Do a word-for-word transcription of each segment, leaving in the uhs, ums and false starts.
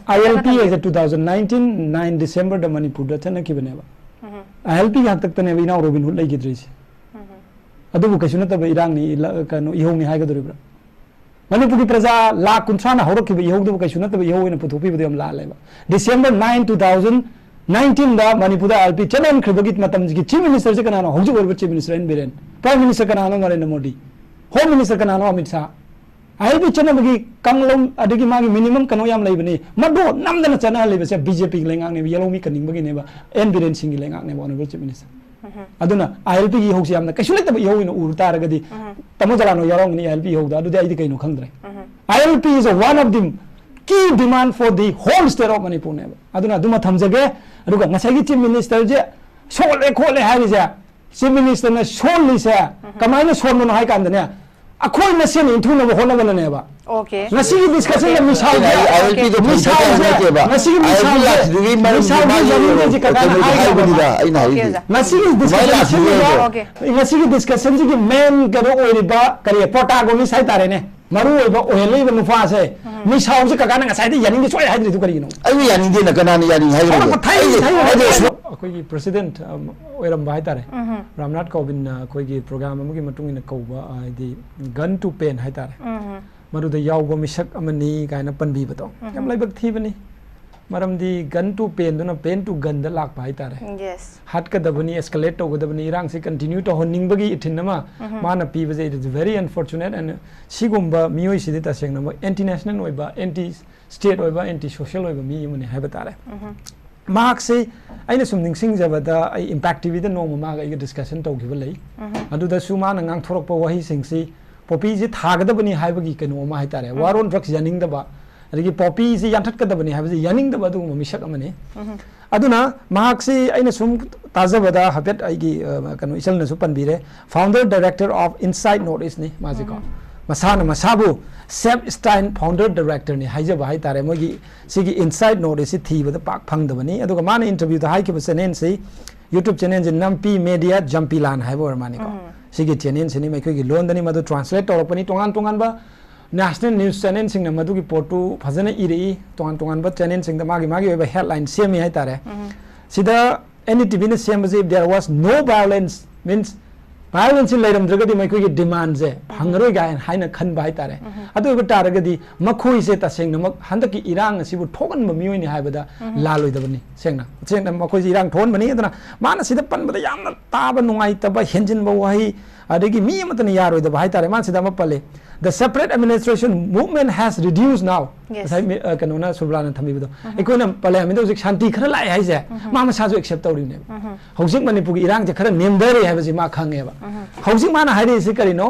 ꯑꯥꯏ L ꯄꯤ ꯍꯥꯏꯁꯦ two thousand nineteen nine ꯗꯤꯁꯦꯝꯕꯔꯗ ꯃꯅꯤꯄꯨꯔꯗ ꯆꯠꯅꯈꯤꯕꯅꯦꯕ꯫ ꯑꯥꯏ ꯑꯦꯜ ꯄꯤꯒꯤ ꯍꯥꯛꯇꯛꯇꯅꯦꯕ ꯏꯅꯥꯎ ꯔꯣꯕꯤꯟ ꯍꯨꯗ ꯂꯩꯈꯤꯗ꯭ꯔꯤꯁꯦ꯫ ꯑꯗꯨꯕꯨ ꯀꯩꯁꯨ ꯅꯠꯇꯕ ꯏꯔꯥꯡꯅꯤ, ꯏꯂ-, ꯀꯩꯅꯣ, ꯏꯍꯧꯅꯤ ꯍꯥꯏꯒꯗꯧꯔꯤꯕ꯭ꯔꯥ? ꯃꯅꯤꯄꯨꯔꯒꯤ ꯄ꯭ꯔꯖꯥ ꯂꯥꯈ ꯀꯨꯟꯊ꯭ꯔꯥꯅ ꯍꯧꯔꯛꯈꯤꯕ ꯏꯍꯧꯗꯨꯕꯨ ꯀꯩꯁꯨ ꯅꯠꯇꯕ ꯏꯍꯧ ꯑꯣꯏꯅ ꯄꯨꯊꯣꯛꯄꯤꯕꯗꯨ ꯌꯥꯝ ꯂꯥꯜꯂꯦꯕ꯫ ꯗꯤꯁꯦꯝꯕꯔ ꯅꯥꯏꯟ, ꯇꯨ ꯊꯥꯎꯖꯟ ꯅꯥꯏꯟꯇꯤꯟꯗ ꯃꯅꯤꯄꯨꯔꯗ ꯑꯥꯏ ꯑꯦꯜ ꯄꯤ ꯆꯠꯅꯍꯟꯈ꯭ꯔꯤꯕꯒꯤ ꯃꯇꯝꯁꯤꯒꯤ ꯆꯤꯐ ꯃꯤꯅꯤꯁꯇꯔꯁꯦ ꯀꯅꯥꯅꯣ? ꯍꯧꯖꯤꯛ ꯑꯣꯏꯔꯤꯕ chief minister N Biren. Prime minister ꯀꯅꯥꯅꯣ? ꯅꯔꯦꯟꯗ꯭ꯔ ꯃꯣꯗꯤ꯫ ꯍꯣꯝ ꯃꯤꯅꯤꯁꯇꯔ ꯀꯅꯥꯅꯣ? Amit Shah. I L P ꯆꯠꯅꯕꯒꯤ ꯀꯥꯡꯂꯣꯟ ꯑꯗꯒꯤ ꯃꯥꯒꯤ ꯃꯤꯅꯤꯃꯝ ꯀꯩꯅꯣ ꯌꯥꯝ ꯂꯩꯕꯅꯤ꯫ ꯃꯗꯨ ꯅꯝꯗꯅ ꯆꯠꯅꯍꯜꯂꯤꯕꯁꯦ ꯕꯤ ꯖꯦ ꯄꯤꯒꯤ ꯂꯩꯉꯥꯛꯅꯦꯕ, ꯌꯦꯜꯍꯧꯃꯤ ꯀꯟꯅꯤꯡꯕꯒꯤꯅꯦꯕ, ꯑꯦꯟ ꯕꯤꯔꯦꯟ ꯁꯤꯡꯒꯤ ꯂꯩꯉꯥꯛꯅꯦꯕ, ꯑꯣꯅꯔꯦꯕꯜ ꯆꯤꯐ ꯃꯤꯅꯤꯁꯇꯔ꯫ ꯑꯗꯨꯅ ꯑꯥꯏ ꯑꯦꯜ ꯄꯤꯒꯤ ꯏꯍꯧꯁꯤ ꯌꯥꯝꯅ ꯀꯩꯁꯨ ꯂꯩꯇꯕ ꯏꯍꯧ ꯑꯣꯏꯅ ꯎꯔꯨ ꯇꯥꯔꯒꯗꯤ, ꯇꯥꯃꯣ ꯖꯂꯥꯟꯍꯣꯏ ꯌꯥꯎꯔꯝꯒꯅꯤ ꯑꯥꯏ ꯑꯦꯜ ꯄꯤ ꯏꯍꯧꯗ, ꯑꯗꯨꯗꯤ ꯑꯩꯗꯤ ꯀꯩꯅꯣ ꯈꯪꯗ꯭ꯔꯦ꯫ I L P is a one of the key demand for the whole state of Manipur ꯅꯦꯕ꯫ ꯑꯗꯨꯅ ꯑꯗꯨꯃ ꯊꯝꯖꯒꯦ꯫ ꯑꯗꯨꯒ ꯉꯁꯥꯏꯒꯤ ꯆꯤꯐ ꯃꯤꯅꯤꯁꯇꯔꯁꯦ ꯁꯣꯜꯂꯦ ꯈꯣꯠꯂꯦ ꯍꯥꯏꯔꯤꯁꯦ, ꯆꯤꯐ ꯃꯤꯅꯤꯁꯇꯔꯅ ꯁꯣꯜꯂꯤꯁꯦ ꯀꯃꯥꯏꯅ ꯁꯣꯟꯕꯅꯣ ꯍꯥꯏ ꯀꯥꯟꯗꯅꯦ, ꯑꯩꯈꯣꯏ ꯃꯁꯦꯟ ꯏꯟꯊꯨꯅꯕ ꯍꯣꯠꯅꯕꯅꯅꯦꯕ꯫ ꯑꯣꯀꯦ꯫ ꯉꯁꯤꯒꯤ ꯗꯤꯁꯀꯁꯟꯗ ꯃꯤꯁꯥꯏꯜꯁꯦ, ꯑꯩ ꯑꯥꯏ ꯑꯦꯜ ꯄꯤꯗꯣ ꯐꯪꯗꯕ ꯃꯤꯁꯥꯏꯜꯁꯦ, ꯅꯠꯇꯦꯕ꯫ ꯉꯁꯤꯒꯤ ꯑꯥꯏ ꯑꯦꯜ ꯄꯤ ꯃꯤꯁꯥꯏꯜꯁꯦ, ꯂꯥꯛꯈꯤꯗꯨꯒꯤ ꯃꯔꯝꯗꯤ ꯃꯤꯁꯥꯏꯜꯁꯦ ꯃꯥꯒꯤ ꯌꯥꯅꯤꯡꯗꯦꯁꯦ ꯀꯅꯥꯅ ꯀꯩꯅꯣꯗꯣ ꯍꯥꯏꯅꯣꯕ? ꯍꯥꯏꯕꯅꯤꯗ ꯑꯩꯅ ꯍꯥꯏꯁꯦ꯫ ꯑꯣꯀꯦ, ꯑꯣꯖꯥ꯫ ꯉꯁꯤꯒꯤ ꯑꯗꯨꯃꯥꯏꯅ ꯗꯤꯁꯀꯁꯟꯁꯤꯗ ꯂꯥꯛꯈꯤꯗꯣꯏꯅꯦ꯫ ꯃꯦꯟ ꯀꯩꯅꯣ ꯑꯣꯏꯔꯤꯕ, ꯉꯁꯤꯒꯤ ꯗꯤꯁꯀꯁꯟꯁꯤꯒꯤ ꯃꯦꯟ ꯀꯩꯅꯣ ꯑꯣꯏꯔꯤꯕ ꯀꯔꯤ ꯄ꯭ꯔꯣꯇꯥꯒꯣꯅꯤꯁ ꯍꯥꯏꯇꯥꯔꯦꯅꯦ, ꯃꯔꯨ ꯑꯣꯏꯕ ꯑꯣꯏꯍꯜꯂꯤꯕ ꯅꯨꯄꯥꯁꯦ, ꯃꯤꯁꯥꯏꯜꯁꯦ ꯀꯀꯥꯅ ꯉꯁꯥꯏꯗꯩ ꯌꯥꯅꯤꯡꯗꯦ ꯁꯨꯡꯍꯥꯏ ꯍꯥꯏꯗ꯭ꯔꯤꯗꯨ ꯀꯔꯤꯒꯤꯅꯣ? ꯑꯩꯕꯨ ꯌꯥꯅꯤꯡꯗꯦꯅ ꯀꯅꯥꯅ ꯌꯥꯅꯤꯡ ꯍꯥꯏꯕ ꯁꯣꯝꯗ ꯂꯩꯒꯦ? ꯊꯩ, ꯑꯩꯗꯤ ꯊꯩ, ꯑꯩꯗꯤ ꯊꯩ꯫ ꯁꯣ- ꯑꯩꯈꯣꯏꯒꯤ ꯄ꯭ꯔꯁꯤꯗꯦꯟꯠ ꯑꯣꯏꯔꯝꯕ ꯍꯥꯏꯇꯥꯔꯦ, ꯔꯥꯝꯅꯥꯊ ꯀꯣꯕꯤꯟꯅ ꯑꯩꯈꯣꯏꯒꯤ ꯄ꯭ꯔꯣꯒ꯭ꯔꯥꯝ ꯑꯃꯒꯤ ꯃꯇꯨꯡ ꯏꯟꯅ ꯀꯧꯕ, ꯑ, ꯍꯥꯏꯗꯤ gun to pain ꯍꯥꯏꯇꯥꯔꯦ, ꯃꯗꯨꯗ ꯌꯥꯎꯕ ꯃꯤꯁꯛ ꯑꯃꯅꯤ ꯀꯥꯏꯅ ꯄꯟꯕꯤꯕꯗꯣ ꯌꯥꯝ ꯂꯥꯏꯕꯛ ꯊꯤꯕꯅꯤ꯫ ꯃꯔꯝꯗꯤ gun to painꯗꯨꯅ pain to gunꯗ ꯂꯥꯛꯄ ꯍꯥꯏꯇꯥꯔꯦ꯫ ꯌꯦꯁ꯫ ꯍꯥꯠꯀꯗꯕꯅꯤ, escalate ꯇꯧꯒꯗꯕꯅꯤ, ꯏꯔꯥꯡꯁꯤ continue ꯇꯧꯍꯟꯅꯤꯡꯕꯒꯤ ꯏꯊꯤꯟ ꯑꯃ ꯃꯥꯅ ꯄꯤꯕꯁꯦ, it is very unfortunate, and ꯁꯤꯒꯨꯝꯕ ꯃꯤꯑꯣꯏꯁꯤꯗꯤ ꯇꯁꯦꯡꯅꯃꯛ anti national ꯑꯣꯏꯕ, anti state ꯑꯣꯏꯕ, anti social ꯑꯣꯏꯕ ꯃꯤ ꯑꯃꯅꯤ ꯍꯥꯏꯕ ꯇꯥꯔꯦ꯫ ꯃꯍꯥꯛꯁꯤ ꯑꯩꯅ ꯁꯨꯝ ꯅꯤꯡꯁꯤꯡꯖꯕꯗ, ꯑꯩ ꯏꯝꯄꯦꯛ ꯇꯤꯚꯤꯗ ꯅꯣꯡꯃ ꯃꯥꯒ ꯑꯩꯒ ꯗꯤꯁꯀꯁꯟ ꯇꯧꯈꯤꯕ ꯂꯩ꯫ ꯑꯗꯨꯗꯁꯨ ꯃꯥꯅ ꯉꯥꯡꯊꯣꯔꯛꯄ ꯋꯥꯍꯩꯁꯤꯡꯁꯤ, ꯄꯣꯄꯤꯁꯤ ꯊꯥꯒꯗꯕꯅꯤ ꯍꯥꯏꯕꯒꯤ ꯀꯩꯅꯣ ꯑꯃ ꯍꯥꯏꯇꯥꯔꯦ, war on drugs ꯌꯥꯅꯤꯡꯗꯕ, ꯑꯗꯒꯤ ꯄꯣꯄꯤꯁꯤ ꯌꯥꯟꯊꯠꯀꯗꯕꯅꯤ ꯍꯥꯏꯕꯁꯤ ꯌꯥꯅꯤꯡꯗꯕ ꯑꯗꯨꯒꯨꯝꯕ ꯃꯤꯁꯛ ꯑꯃꯅꯤ꯫ ꯑꯗꯨꯅ ꯃꯍꯥꯛꯁꯤ ꯑꯩꯅ ꯁꯨꯝ ꯇꯥꯖꯕꯗ, ꯍꯥꯏꯐꯦꯠ ꯑꯩꯒꯤ, ꯑ, ꯀꯩꯅꯣ, ꯏꯆꯜꯅꯁꯨ ꯄꯟꯕꯤꯔꯦ, founder director of Insight North Eastꯅꯤ ꯃꯥꯁꯦꯀꯣ꯫ ꯃꯁꯥꯅ ꯃꯁꯥꯕꯨ ꯁꯦꯞ ꯁ꯭ꯇꯥꯏꯟ founder directorꯅꯤ ꯍꯥꯏꯖꯕ ꯍꯥꯏꯇꯥꯔꯦ꯫ ꯃꯣꯏꯒꯤ ꯁꯤꯒꯤ Insight North Eastꯁꯤ ꯊꯤꯕꯗ ꯄꯥꯛ ꯐꯪꯗꯕꯅꯤ꯫ ꯑꯗꯨꯒ ꯃꯥꯅ ꯏꯟꯇꯔꯚ꯭ꯌꯨꯗ ꯍꯥꯏꯈꯤꯕ ꯆꯦꯅꯦꯜꯁꯤ, YouTube ꯆꯦꯅꯦꯜꯁꯤ ꯅꯝꯄꯤ ꯃꯦꯗꯤꯌꯥ ꯖꯝꯄꯤꯂꯥꯟ ꯍꯥꯏꯕ ꯑꯣꯏꯔ ꯃꯥꯅꯤꯀꯣ꯫ ꯁꯤꯒꯤ ꯆꯦꯅꯦꯜꯁꯤꯅꯤ, ꯑꯩꯈꯣꯏꯒꯤ ꯂꯣꯟꯗꯅꯤ, ꯃꯗꯨ ꯇ꯭ꯔꯥꯟꯁꯂꯦꯠ ꯇꯧꯔꯛꯄꯅꯤ꯫ ꯇꯣꯉꯥꯟ ꯇꯣꯉꯥꯟꯕ National news channelꯁꯤꯡꯅ ꯃꯗꯨꯒꯤ ꯄꯣꯠꯇꯨ ꯐꯖꯅ ꯏꯔꯛꯏ, ꯇꯣꯉꯥꯟ ꯇꯣꯉꯥꯟꯕ channelꯁꯤꯡꯗ ꯃꯥꯒꯤ ꯃꯥꯒꯤ ꯑꯣꯏꯕ headline ꯁꯦꯝꯃꯤ ꯍꯥꯏꯇꯥꯔꯦ꯫ ꯁꯤꯗ N D T Vꯅ ꯁꯦꯝꯕꯁꯤ, "There was no violence" means violence ꯁꯤ ꯂꯩꯔꯝꯗ꯭ꯔꯒꯗꯤ ꯃꯈꯣꯏꯒꯤ demandꯁꯦ ꯐꯪꯉꯔꯣꯏ ꯀꯥꯏꯅ ꯍꯥꯏꯅ ꯈꯟꯕ ꯍꯥꯏꯇꯥꯔꯦ꯫ ꯑꯗꯨ ꯑꯣꯏꯕ ꯇꯥꯔꯒꯗꯤ ꯃꯈꯣꯏꯁꯦ ꯇꯁꯦꯡꯅꯃꯛ ꯍꯟꯗꯛꯀꯤ ꯏꯔꯥꯡ ꯑꯁꯤꯕꯨ ꯊꯣꯛꯍꯟꯕ ꯃꯤꯑꯣꯏꯅꯤ ꯍꯥꯏꯕꯗ ꯂꯥꯜꯂꯣꯏꯗꯕꯅꯤ꯫ ꯁꯦꯡꯅ ꯁꯦꯡꯅ ꯃꯈꯣꯏꯁꯦ ꯏꯔꯥꯡ ꯊꯣꯛꯍꯟꯕꯅꯤ꯫ ꯑꯗꯨꯅ ꯃꯥꯅ ꯁꯤꯗ ꯄꯟꯕꯗ ꯌꯥꯝꯅ ꯇꯥꯕ ꯅꯨꯡꯉꯥꯏꯇꯕ, ꯍꯦꯟꯖꯤꯟꯕ ꯋꯥꯍꯩ, ꯑꯗꯒꯤ ꯃꯤ ꯑꯃꯠꯇꯅ ꯌꯥꯔꯣꯏꯗꯕ ꯍꯥꯏꯇꯥꯔꯦ꯫ ꯃꯥꯅ ꯁꯤꯗ ꯑꯃ ꯄꯜꯂꯤ, "The separate administration movement has reduced now." Yes. ꯉꯁꯥꯏ ꯃꯤ- ꯑ, ꯀꯩꯅꯣꯅ, ꯁꯨꯔꯕꯂꯥꯅ ꯊꯝꯕꯤꯕꯗꯣ, ꯑꯩꯈꯣꯏꯅ ꯄꯜꯂꯦ ꯍꯥꯏꯕꯗ ꯍꯧꯖꯤꯛ ꯁꯥꯟꯇꯤ ꯈꯔ ꯂꯥꯛꯑꯦ ꯍꯥꯏꯁꯦ ꯃꯥ ꯃꯁꯥꯁꯨ accept ꯇꯧꯔꯤꯕꯅꯦꯕ꯫ ꯍꯧꯖꯤꯛ ꯃꯅꯤꯄꯨꯔꯒꯤ ꯏꯔꯥꯡꯁꯦ ꯈꯔ ꯅꯦꯝꯊꯔꯦ ꯍꯥꯏꯕꯁꯤ ꯃꯥ ꯈꯪꯉꯦꯕ꯫ ꯍꯧꯖꯤꯛ ꯃꯥꯅ ꯍꯥꯏꯔꯛꯏꯁꯤ ꯀꯔꯤꯅꯣ?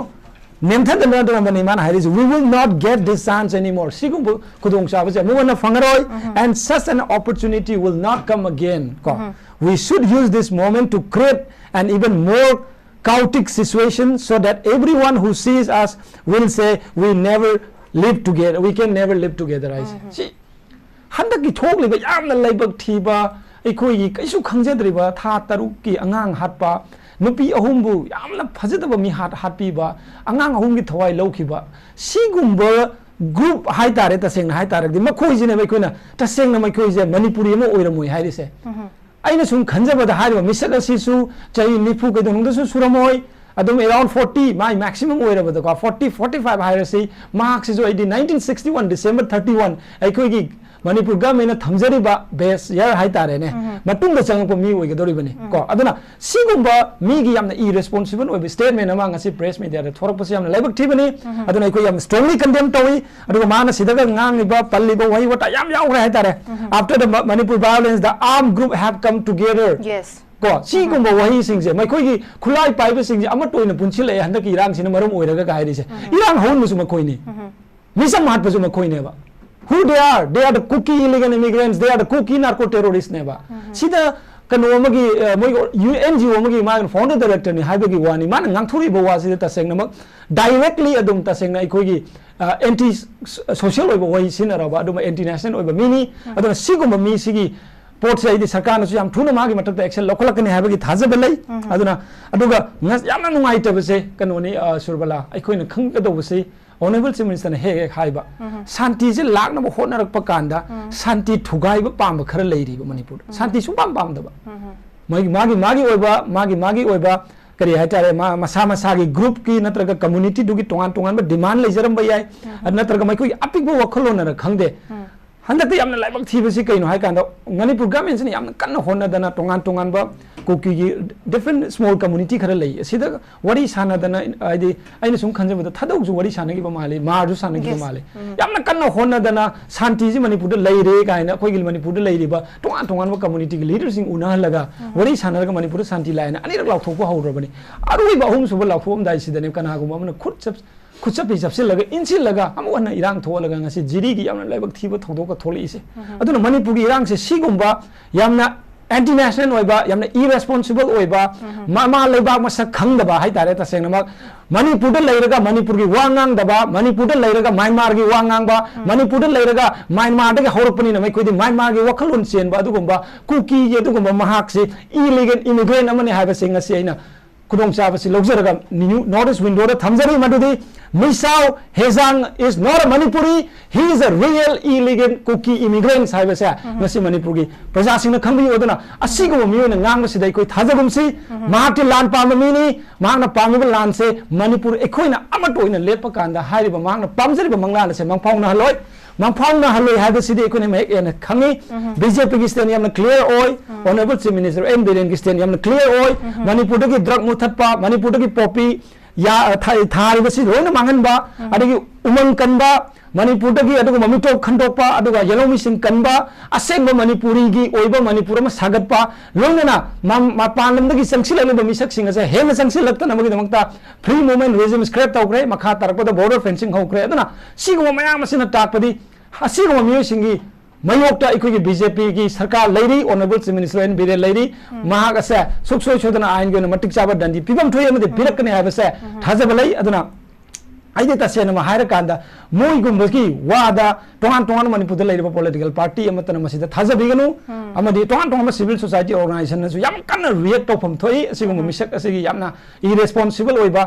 ꯅꯦꯝꯊꯗꯅꯕꯅꯤ ꯃꯥꯅ ꯍꯥꯏꯔꯤꯁꯤ, "We will not get this chance anymore." ꯁꯤꯒꯨꯝꯕ ꯈꯨꯗꯣꯡꯆꯥꯕꯁꯦ ꯑꯃꯨꯛ ꯍꯟꯅ ꯐꯪꯉꯔꯣꯏ꯫ "And such an opportunity will not come again." ꯀꯣ, "We should use this moment to create an even more chaotic situation so that everyone who sees us will say, 'We never live together, we can never live together," ꯍꯥꯏꯁꯦ꯫ ꯁꯤ ꯍꯟꯗꯛꯀꯤ ꯊꯣꯛꯂꯤꯕ ꯌꯥꯝꯅ ꯂꯥꯏꯕꯛ ꯊꯤꯕ, ꯑꯩꯈꯣꯏꯒꯤ ꯀꯩꯁꯨ ꯈꯪꯖꯗ꯭ꯔꯤꯕ ꯊꯥ ꯇꯔꯨꯛꯀꯤ ꯑꯉꯥꯡ ꯍꯥꯠꯄ, ꯅꯨꯄꯤ ꯑꯍꯨꯝꯕꯨ ꯌꯥꯝꯅ ꯐꯖꯗꯕ ꯃꯤ ꯍꯥꯠ- ꯍꯥꯠꯄꯤꯕ, ꯑꯉꯥꯡ ꯑꯍꯨꯝꯒꯤ ꯊꯋꯥꯏ ꯂꯧꯈꯤꯕ, ꯁꯤꯒꯨꯝꯕ group ꯍꯥꯏꯇꯥꯔꯦ, ꯇꯁꯦꯡꯅ ꯍꯥꯏꯇꯥꯔꯒꯗꯤ ꯃꯈꯣꯏꯁꯤꯅꯦꯕ ꯑꯩꯈꯣꯏꯅ ꯇꯁꯦꯡꯅ ꯃꯈꯣꯏꯁꯦ ꯃꯅꯤꯄꯨꯔꯤ ꯑꯃ ꯑꯣꯏꯔꯝꯃꯣꯏ ꯍꯥꯏꯔꯤꯁꯦ꯫ ꯑꯩꯅ ꯁꯨꯝ ꯈꯟꯖꯕꯗ ꯍꯥꯏꯔꯤꯕ ꯃꯤꯁꯛ ꯑꯁꯤꯁꯨ ꯆꯍꯤ ꯅꯤꯐꯨ ꯀꯩꯗꯧꯅꯨꯡꯗꯁꯨ ꯁꯨꯔꯝꯃꯣꯏ, ꯑꯗꯨꯝ around forty, ꯃꯥꯏ maximum ꯑꯣꯏꯔꯕꯗꯀꯣ, forty, forty five ꯍꯥꯏꯔꯁꯤ, ꯃꯍꯥꯛꯁꯤꯁꯨ ꯑꯩꯗꯤ nineteen sixty one December thirty one ꯑꯩꯈꯣꯏꯒꯤ ꯃꯅꯤꯄꯨꯔ governmentꯅ ꯊꯝꯖꯔꯤꯕ base year ꯍꯥꯏꯇꯥꯔꯦꯅꯦ, ꯃꯇꯨꯡꯗ ꯆꯪꯉꯛꯄ ꯃꯤ ꯑꯣꯏꯒꯗꯧꯔꯤꯕꯅꯤ ꯀꯣ꯫ ꯑꯗꯨꯅ ꯁꯤꯒꯨꯝꯕ ꯃꯤꯒꯤ ꯌꯥꯝꯅ irresponsible ꯑꯣꯏꯕ statement ꯑꯃ ꯉꯁꯤ press mediaꯗ ꯊꯣꯔꯛꯄꯁꯤ ꯌꯥꯝꯅ ꯂꯥꯏꯕꯛ ꯊꯤꯕꯅꯤ꯫ ꯑꯗꯨꯅ ꯑꯩꯈꯣꯏ ꯌꯥꯝ strongly condemn ꯇꯧꯏ꯫ ꯑꯗꯨꯒ ꯃꯥꯅ ꯁꯤꯗꯒ ꯉꯥꯡꯉꯤꯕ, ꯄꯜꯂꯤꯕ ꯋꯥꯍꯩ ꯋꯥꯇꯥ ꯌꯥꯝ ꯌꯥꯎꯈ꯭ꯔꯦ ꯍꯥꯏꯇꯥꯔꯦ꯫ After the Ma- Manipur violence, the armed group have come together. Yes. ꯀꯣ, ꯁꯤꯒꯨꯝꯕ ꯋꯥꯍꯩꯁꯤꯡꯁꯦ, ꯃꯈꯣꯏꯒꯤ ꯈꯨꯠꯂꯥꯏ ꯄꯥꯏꯕꯁꯤꯡꯁꯦ ꯑꯃꯠꯇ ꯑꯣꯏꯅ ꯄꯨꯟꯁꯤꯜꯂꯛꯑꯦ ꯍꯟꯗꯛꯀꯤ ꯏꯔꯥꯡꯁꯤꯅ ꯃꯔꯝ ꯑꯣꯏꯔꯒ ꯀꯥꯏꯔꯤꯁꯦ꯫ ꯏꯔꯥꯡ ꯍꯧꯍꯟꯕꯁꯨ ꯃꯈꯣꯏꯅꯤ꯫ ꯃꯤꯆꯝ ꯍꯥꯠꯄꯁꯨ ꯃꯈꯣꯏꯅꯦꯕ꯫ Who they are? They are the Kuki illegal immigrants, they are the Kuki narco terroristꯅꯦꯕ꯫ ꯁꯤꯗ ꯀꯩꯅꯣ ꯑꯃꯒꯤ, ꯑ, ꯃꯣꯏꯒꯤ ꯌꯨ-, N G O ꯑꯃꯒꯤ ꯃꯥꯒꯤ founder directorꯅꯤ ꯍꯥꯏꯕꯒꯤ ꯋꯥꯅꯤ꯫ ꯃꯥꯅ ꯉꯥꯡꯊꯣꯔꯛꯏꯕ ꯋꯥꯁꯤꯗ ꯇꯁꯦꯡꯅꯃꯛ directly ꯑꯗꯨꯝ ꯇꯁꯦꯡꯅ ꯑꯩꯈꯣꯏꯒꯤ, ꯑ, anti social ꯑꯣꯏꯕ ꯋꯥꯍꯩ ꯁꯤꯖꯤꯟꯅꯔꯕ, ꯑꯗꯨꯝ anti national ꯑꯣꯏꯕ ꯃꯤꯅꯤ꯫ ꯑꯗꯨꯅ ꯁꯤꯒꯨꯝꯕ ꯃꯤꯁꯤꯒꯤ ꯄꯣꯠꯁꯦ ꯑꯩꯗꯤ ꯁꯔꯀꯥꯔꯅꯁꯨ ꯌꯥꯝ ꯊꯨꯅ ꯃꯥꯒꯤ ꯃꯊꯛꯇ action ꯂꯧꯈꯠꯂꯛꯀꯅꯤ ꯍꯥꯏꯕꯒꯤ ꯊꯥꯖꯕ ꯂꯩ꯫ ꯑꯗꯨꯅ, ꯑꯗꯨꯒ ꯉ-, ꯌꯥꯝꯅ ꯅꯨꯡꯉꯥꯏꯇꯕꯁꯦ ꯀꯩꯅꯣꯅꯤ, ꯑ, ꯁꯨꯔꯕꯂꯥ, ꯑꯩꯈꯣꯏꯅ ꯈꯪꯒꯗꯧꯕꯁꯤ Honourable Chief Minister ꯅ ꯍꯦꯛ ꯍꯦꯛ ꯍꯥꯏꯕ, ꯁꯥꯟꯇꯤꯁꯦ ꯂꯥꯛꯅꯕ ꯍꯣꯠꯅꯔꯛꯄ ꯀꯥꯟꯗ ꯁꯥꯟꯇꯤ ꯊꯨꯒꯥꯏꯕ ꯄꯥꯝꯕ ꯈꯔ ꯂꯩꯔꯤꯕ ꯃꯅꯤꯄꯨꯔꯗ꯫ ꯁꯥꯟꯇꯤ ꯁꯨꯡꯄꯥꯝ ꯄꯥꯝꯗꯕ꯫ ꯃꯥꯒꯤ, ꯃꯥꯒꯤ, ꯃꯥꯒꯤ ꯑꯣꯏꯕ, ꯃꯥꯒꯤ, ꯃꯥꯒꯤ ꯑꯣꯏꯕ ꯀꯔꯤ ꯍꯥꯏꯇꯥꯔꯦ, ꯃꯥ, ꯃꯁꯥ ꯃꯁꯥꯒꯤ group ꯀꯤ ꯅꯠꯇ꯭ꯔꯒ community ꯗꯨꯒꯤ ꯇꯣꯉꯥꯟ ꯇꯣꯉꯥꯟꯕ demand ꯂꯩꯖꯔꯝꯕ ꯌꯥꯏ꯫ ꯑꯗꯨ ꯅꯠꯇ꯭ꯔꯒ ꯃꯈꯣꯏꯒꯤ ꯑꯄꯤꯛꯄ ꯋꯥꯈꯜꯂꯣꯟꯅꯔ ꯈꯪꯗꯦ꯫ ꯍꯟꯗꯛꯇ ꯌꯥꯝꯅ ꯂꯥꯏꯕꯛ ꯊꯤꯕꯁꯤ ꯀꯩꯅꯣ ꯍꯥꯏ ꯀꯥꯟꯗ, ꯃꯅꯤꯄꯨꯔ government ꯁꯤꯅ ꯌꯥꯝꯅ ꯀꯟꯅ ꯍꯣꯠꯅꯗꯅ ꯇꯣꯉꯥꯟ ꯇꯣꯉꯥꯟꯕ ꯀꯨꯀꯤꯒꯤ different small community ꯈꯔ ꯂꯩ꯫ ꯑꯁꯤꯗ ꯋꯥꯔꯤ ꯁꯥꯟꯅꯗꯅ, ꯍꯥꯏꯗꯤ ꯑꯩꯅ ꯁꯨꯝ ꯈꯟꯖꯕꯗ ꯊꯥꯗꯧꯁꯨ ꯋꯥꯔꯤ ꯁꯥꯟꯅꯈꯤꯕ ꯃꯥꯜꯂꯤ, ꯃꯥꯔꯁꯨ ꯁꯥꯟꯅꯈꯤꯕ ꯃꯥꯜꯂꯤ꯫ ꯌꯥꯝꯅ ꯀꯟꯅ ꯍꯣꯠꯅꯗꯅ ꯁꯥꯟꯇꯤꯁꯤ ꯃꯅꯤꯄꯨꯔꯗ ꯂꯩꯔꯦ ꯀꯥꯏꯅ ꯑꯩꯈꯣꯏꯒꯤ ꯃꯅꯤꯄꯨꯔꯗ ꯂꯩꯔꯤꯕ ꯇꯣꯉꯥꯟ ꯇꯣꯉꯥꯟꯕ community ꯒꯤ leader ꯁꯤꯡ ꯎꯅꯍꯜꯂꯒ ꯋꯥꯔꯤ ꯁꯥꯟꯅꯔꯒ ꯃꯅꯤꯄꯨꯔꯗ ꯁꯥꯟꯇꯤ ꯂꯥꯛꯑꯦꯅ ꯑꯅꯤꯔꯛ ꯂꯥꯎꯊꯣꯛꯄ ꯍꯧꯔꯕꯅꯤ꯫ ꯑꯔꯣꯏꯕ ꯑꯍꯨꯝꯁꯨꯕ ꯂꯥꯎꯊꯣꯛꯑꯝꯗꯥꯏꯁꯤꯗꯅꯦ ꯀꯅꯥꯒꯨꯝꯕ ꯑꯃꯅ ꯈꯨꯠ ꯆꯞ-, ꯈꯨꯠꯆꯞꯄꯤ ꯆꯞꯁꯤꯜꯂꯒ, ꯏꯟꯁꯤꯜꯂꯒ ꯑꯃꯨꯛ ꯍꯟꯅ ꯏꯔꯥꯡ ꯊꯣꯛꯍꯜꯂꯒ ꯉꯁꯤ ꯖꯤꯔꯤꯒꯤ ꯌꯥꯝꯅ ꯂꯥꯏꯕꯛ ꯊꯤꯕ ꯊꯧꯗꯣꯛꯀ ꯊꯣꯛꯂꯛꯏꯁꯦ꯫ ꯑꯗꯨꯅ ꯃꯅꯤꯄꯨꯔꯒꯤ ꯏꯔꯥꯡꯁꯦ ꯁꯤꯒꯨꯝꯕ ꯌꯥꯝꯅ anti national ꯑꯣꯏꯕ, ꯌꯥꯝꯅ irresponsible ꯑꯣꯏꯕ, ꯃꯃꯥ ꯂꯩꯕꯥꯛ ꯃꯁꯛ ꯈꯪꯗꯕ ꯍꯥꯏꯇꯥꯔꯦ, ꯇꯁꯦꯡꯅꯃꯛ ꯃꯅꯤꯄꯨꯔꯗ ꯂꯩꯔꯒ ꯃꯅꯤꯄꯨꯔꯒꯤ ꯋꯥ ꯉꯥꯡꯗꯕ, ꯃꯅꯤꯄꯨꯔꯗ ꯂꯩꯔꯒ ꯃ꯭ꯌꯥꯟꯃꯥꯔꯒꯤ ꯋꯥ ꯉꯥꯡꯕ, ꯃꯅꯤꯄꯨꯔꯗ ꯂꯩꯔꯒ ꯃ꯭ꯌꯥꯟꯃꯥꯔꯗꯒꯤ ꯍꯧꯔꯛꯄꯅꯤꯅ ꯃꯈꯣꯏꯗꯤ ꯃ꯭ꯌꯥꯟꯃꯥꯔꯒꯤ ꯋꯥꯈꯜꯂꯣꯟ ꯆꯦꯟꯕ ꯑꯗꯨꯒꯨꯝꯕ ꯀꯨꯀꯤꯒꯤ ꯑꯗꯨꯒꯨꯝꯕ ꯃꯍꯥꯛꯁꯤ illegal immigrant ꯑꯃꯅꯤ ꯍꯥꯏꯕꯁꯤ ꯉꯁꯤ ꯑꯩꯅ ꯈꯨꯗꯣꯡꯆꯥꯕꯁꯤ ꯂꯧꯖꯔꯒ New North East Window ꯗ ꯊꯝꯖꯔꯤ꯫ ꯃꯗꯨꯗꯤ ꯃꯤꯁꯥꯎ ꯍꯦꯖꯥꯡ is not a Manipuri, he is a real illegal Kuki immigrants ꯍꯥꯏꯕꯁꯦ ꯉꯁꯤ ꯃꯅꯤꯄꯨꯔꯒꯤ ꯄ꯭ꯔꯖꯥꯁꯤꯡꯅ ꯈꯪꯕꯤꯌꯨ꯫ ꯑꯗꯨꯅ ꯑꯁꯤꯒꯨꯝꯕ ꯃꯤꯑꯣꯏꯅ ꯉꯥꯡꯕꯁꯤꯗ ꯑꯩꯈꯣꯏ ꯊꯥꯖꯒꯨꯝꯁꯤ꯫ ꯃꯍꯥꯛꯇꯤ ꯂꯥꯟ ꯄꯥꯝꯕ ꯃꯤꯅꯤ꯫ ꯃꯍꯥꯛꯅ ꯄꯥꯝꯃꯤꯕ ꯂꯥꯟꯁꯦ ꯃꯅꯤꯄꯨꯔ ꯑꯩꯈꯣꯏꯅ ꯑꯃꯠꯇ ꯑꯣꯏꯅ ꯂꯦꯞꯄ ꯀꯥꯟꯗ ꯍꯥꯏꯔꯤꯕ ꯃꯍꯥꯛꯅ ꯄꯥꯝꯖꯔꯤꯕ ꯃꯪꯂꯥꯟ ꯑꯁꯦ ꯃꯪꯐꯥꯎꯅꯍꯜꯂꯣꯏ꯫ ꯃꯪꯐꯥꯎꯅꯍꯜꯂꯣꯏ ꯍꯥꯏꯕꯁꯤꯗꯤ ꯑꯩꯈꯣꯏꯅ ꯃꯌꯦꯛ ꯁꯦꯡꯅ ꯈꯪꯉꯤ꯫ ꯎꯝ꯫ ꯕꯤ ꯖꯦ ꯄꯤꯒꯤ stand ꯌꯥꯝꯅ clear ꯑꯣꯏ꯫ Um. Honourable Chief Minister N ꯕꯤꯔꯦꯟꯒꯤ stand ꯌꯥꯝꯅ clear ꯑꯣꯏ꯫ ꯎꯝ꯫ ꯃꯅꯤꯄꯨꯔꯗꯒꯤ drug ꯃꯨꯊꯠꯄ, ꯃꯅꯤꯄꯨꯔꯗꯒꯤ poppy ꯌꯥ-, ꯊꯥ-, ꯊꯥꯔꯤꯕꯁꯤ ꯂꯣꯏꯅ ꯃꯥꯡꯍꯟꯕ, ꯎꯝ꯫ ꯑꯗꯒꯤ ꯎꯃꯪ ꯀꯟꯕ, ꯃꯅꯤꯄꯨꯔꯗꯒꯤ ꯑꯗꯨꯒꯨꯝꯕ ꯃꯤꯇꯣꯞ ꯈꯟꯗꯣꯛꯄ, ꯑꯗꯨꯒ ꯌꯦꯜꯍꯧꯃꯤꯁꯤꯡ ꯀꯟꯕ, ꯑꯁꯦꯡꯕ ꯃꯅꯤꯄꯨꯔꯤꯒꯤ ꯑꯣꯏꯕ ꯃꯅꯤꯄꯨꯔ ꯑꯃ ꯁꯥꯒꯠꯄ, ꯂꯣꯏꯅꯅ ꯃ-, ꯃꯄꯥꯟ ꯂꯝꯗꯒꯤ ꯆꯪꯁꯤꯜꯂꯛꯂꯤꯕ ꯃꯤꯁꯛꯁꯤꯡ ꯑꯁꯦ ꯍꯦꯟꯅ ꯆꯪꯁꯤꯜꯂꯛꯇꯅꯕꯒꯤꯗꯃꯛꯇ free movement regime scrap ꯇꯧꯈ꯭ꯔꯦ, ꯃꯈꯥ ꯇꯥꯔꯛꯄꯗ border fencing ꯍꯧꯈ꯭ꯔꯦ꯫ ꯑꯗꯨꯅ ꯁꯤꯒꯨꯝꯕ ꯃꯌꯥꯝ ꯑꯁꯤꯅ ꯇꯥꯛꯄꯗꯤ ꯑꯁꯤꯒꯨꯝꯕ ꯃꯤꯑꯣꯏꯁꯤꯡꯒꯤ ꯃꯥꯌꯣꯛꯇ ꯑꯩꯈꯣꯏꯒꯤ ꯕꯤ ꯖꯦ ꯄꯤꯒꯤ ꯁꯔꯀꯥꯔ ꯂꯩꯔꯤ, Honourable Chief Minister N Biren ꯂꯩꯔꯤ, ꯎꯝ꯫ ꯃꯍꯥꯛ ꯑꯁꯦ ꯁꯨꯛꯁꯣꯏ ꯁꯣꯏꯗꯅ ꯑꯥꯏꯟꯒꯤ ꯑꯣꯏꯅ ꯃꯇꯤꯛ ꯆꯥꯕ ꯗꯟꯗꯤ ꯄꯤꯐꯝ ꯊꯣꯛꯏ ꯑꯃꯗꯤ ꯎꯝ꯫ ꯄꯤꯔꯛꯀꯅꯤ ꯍꯥꯏꯕꯁꯦ ꯎꯝ꯫ ꯊꯥꯖꯕ ꯂꯩ꯫ ꯑꯗꯨꯅ ꯑꯩꯗꯤ ꯇꯁꯦꯡꯅꯃꯛ ꯍꯥꯏꯔꯀꯥꯟꯗ ꯃꯣꯏꯒꯨꯝꯕꯒꯤ ꯋꯥꯗ ꯇꯣꯉꯥꯟ ꯇꯣꯉꯥꯟꯕ ꯃꯅꯤꯄꯨꯔꯗ ꯂꯩꯔꯤꯕ political party ꯑꯃꯠꯇꯅ ꯃꯁꯤꯗ ꯊꯥꯖꯕꯤꯒꯅꯨ꯫ ꯑꯃꯗꯤ ꯇꯣꯉꯥꯟ ꯇꯣꯉꯥꯟꯕ civil society organizationꯅꯁꯨ ꯌꯥꯝ ꯀꯟꯅ react ꯇꯧꯐꯝ ꯊꯣꯛꯏ ꯑꯁꯤꯒꯨꯝꯕ ꯃꯤꯁꯛ ꯑꯁꯤꯒꯤ ꯌꯥꯝꯅ irresponsible ꯑꯣꯏꯕ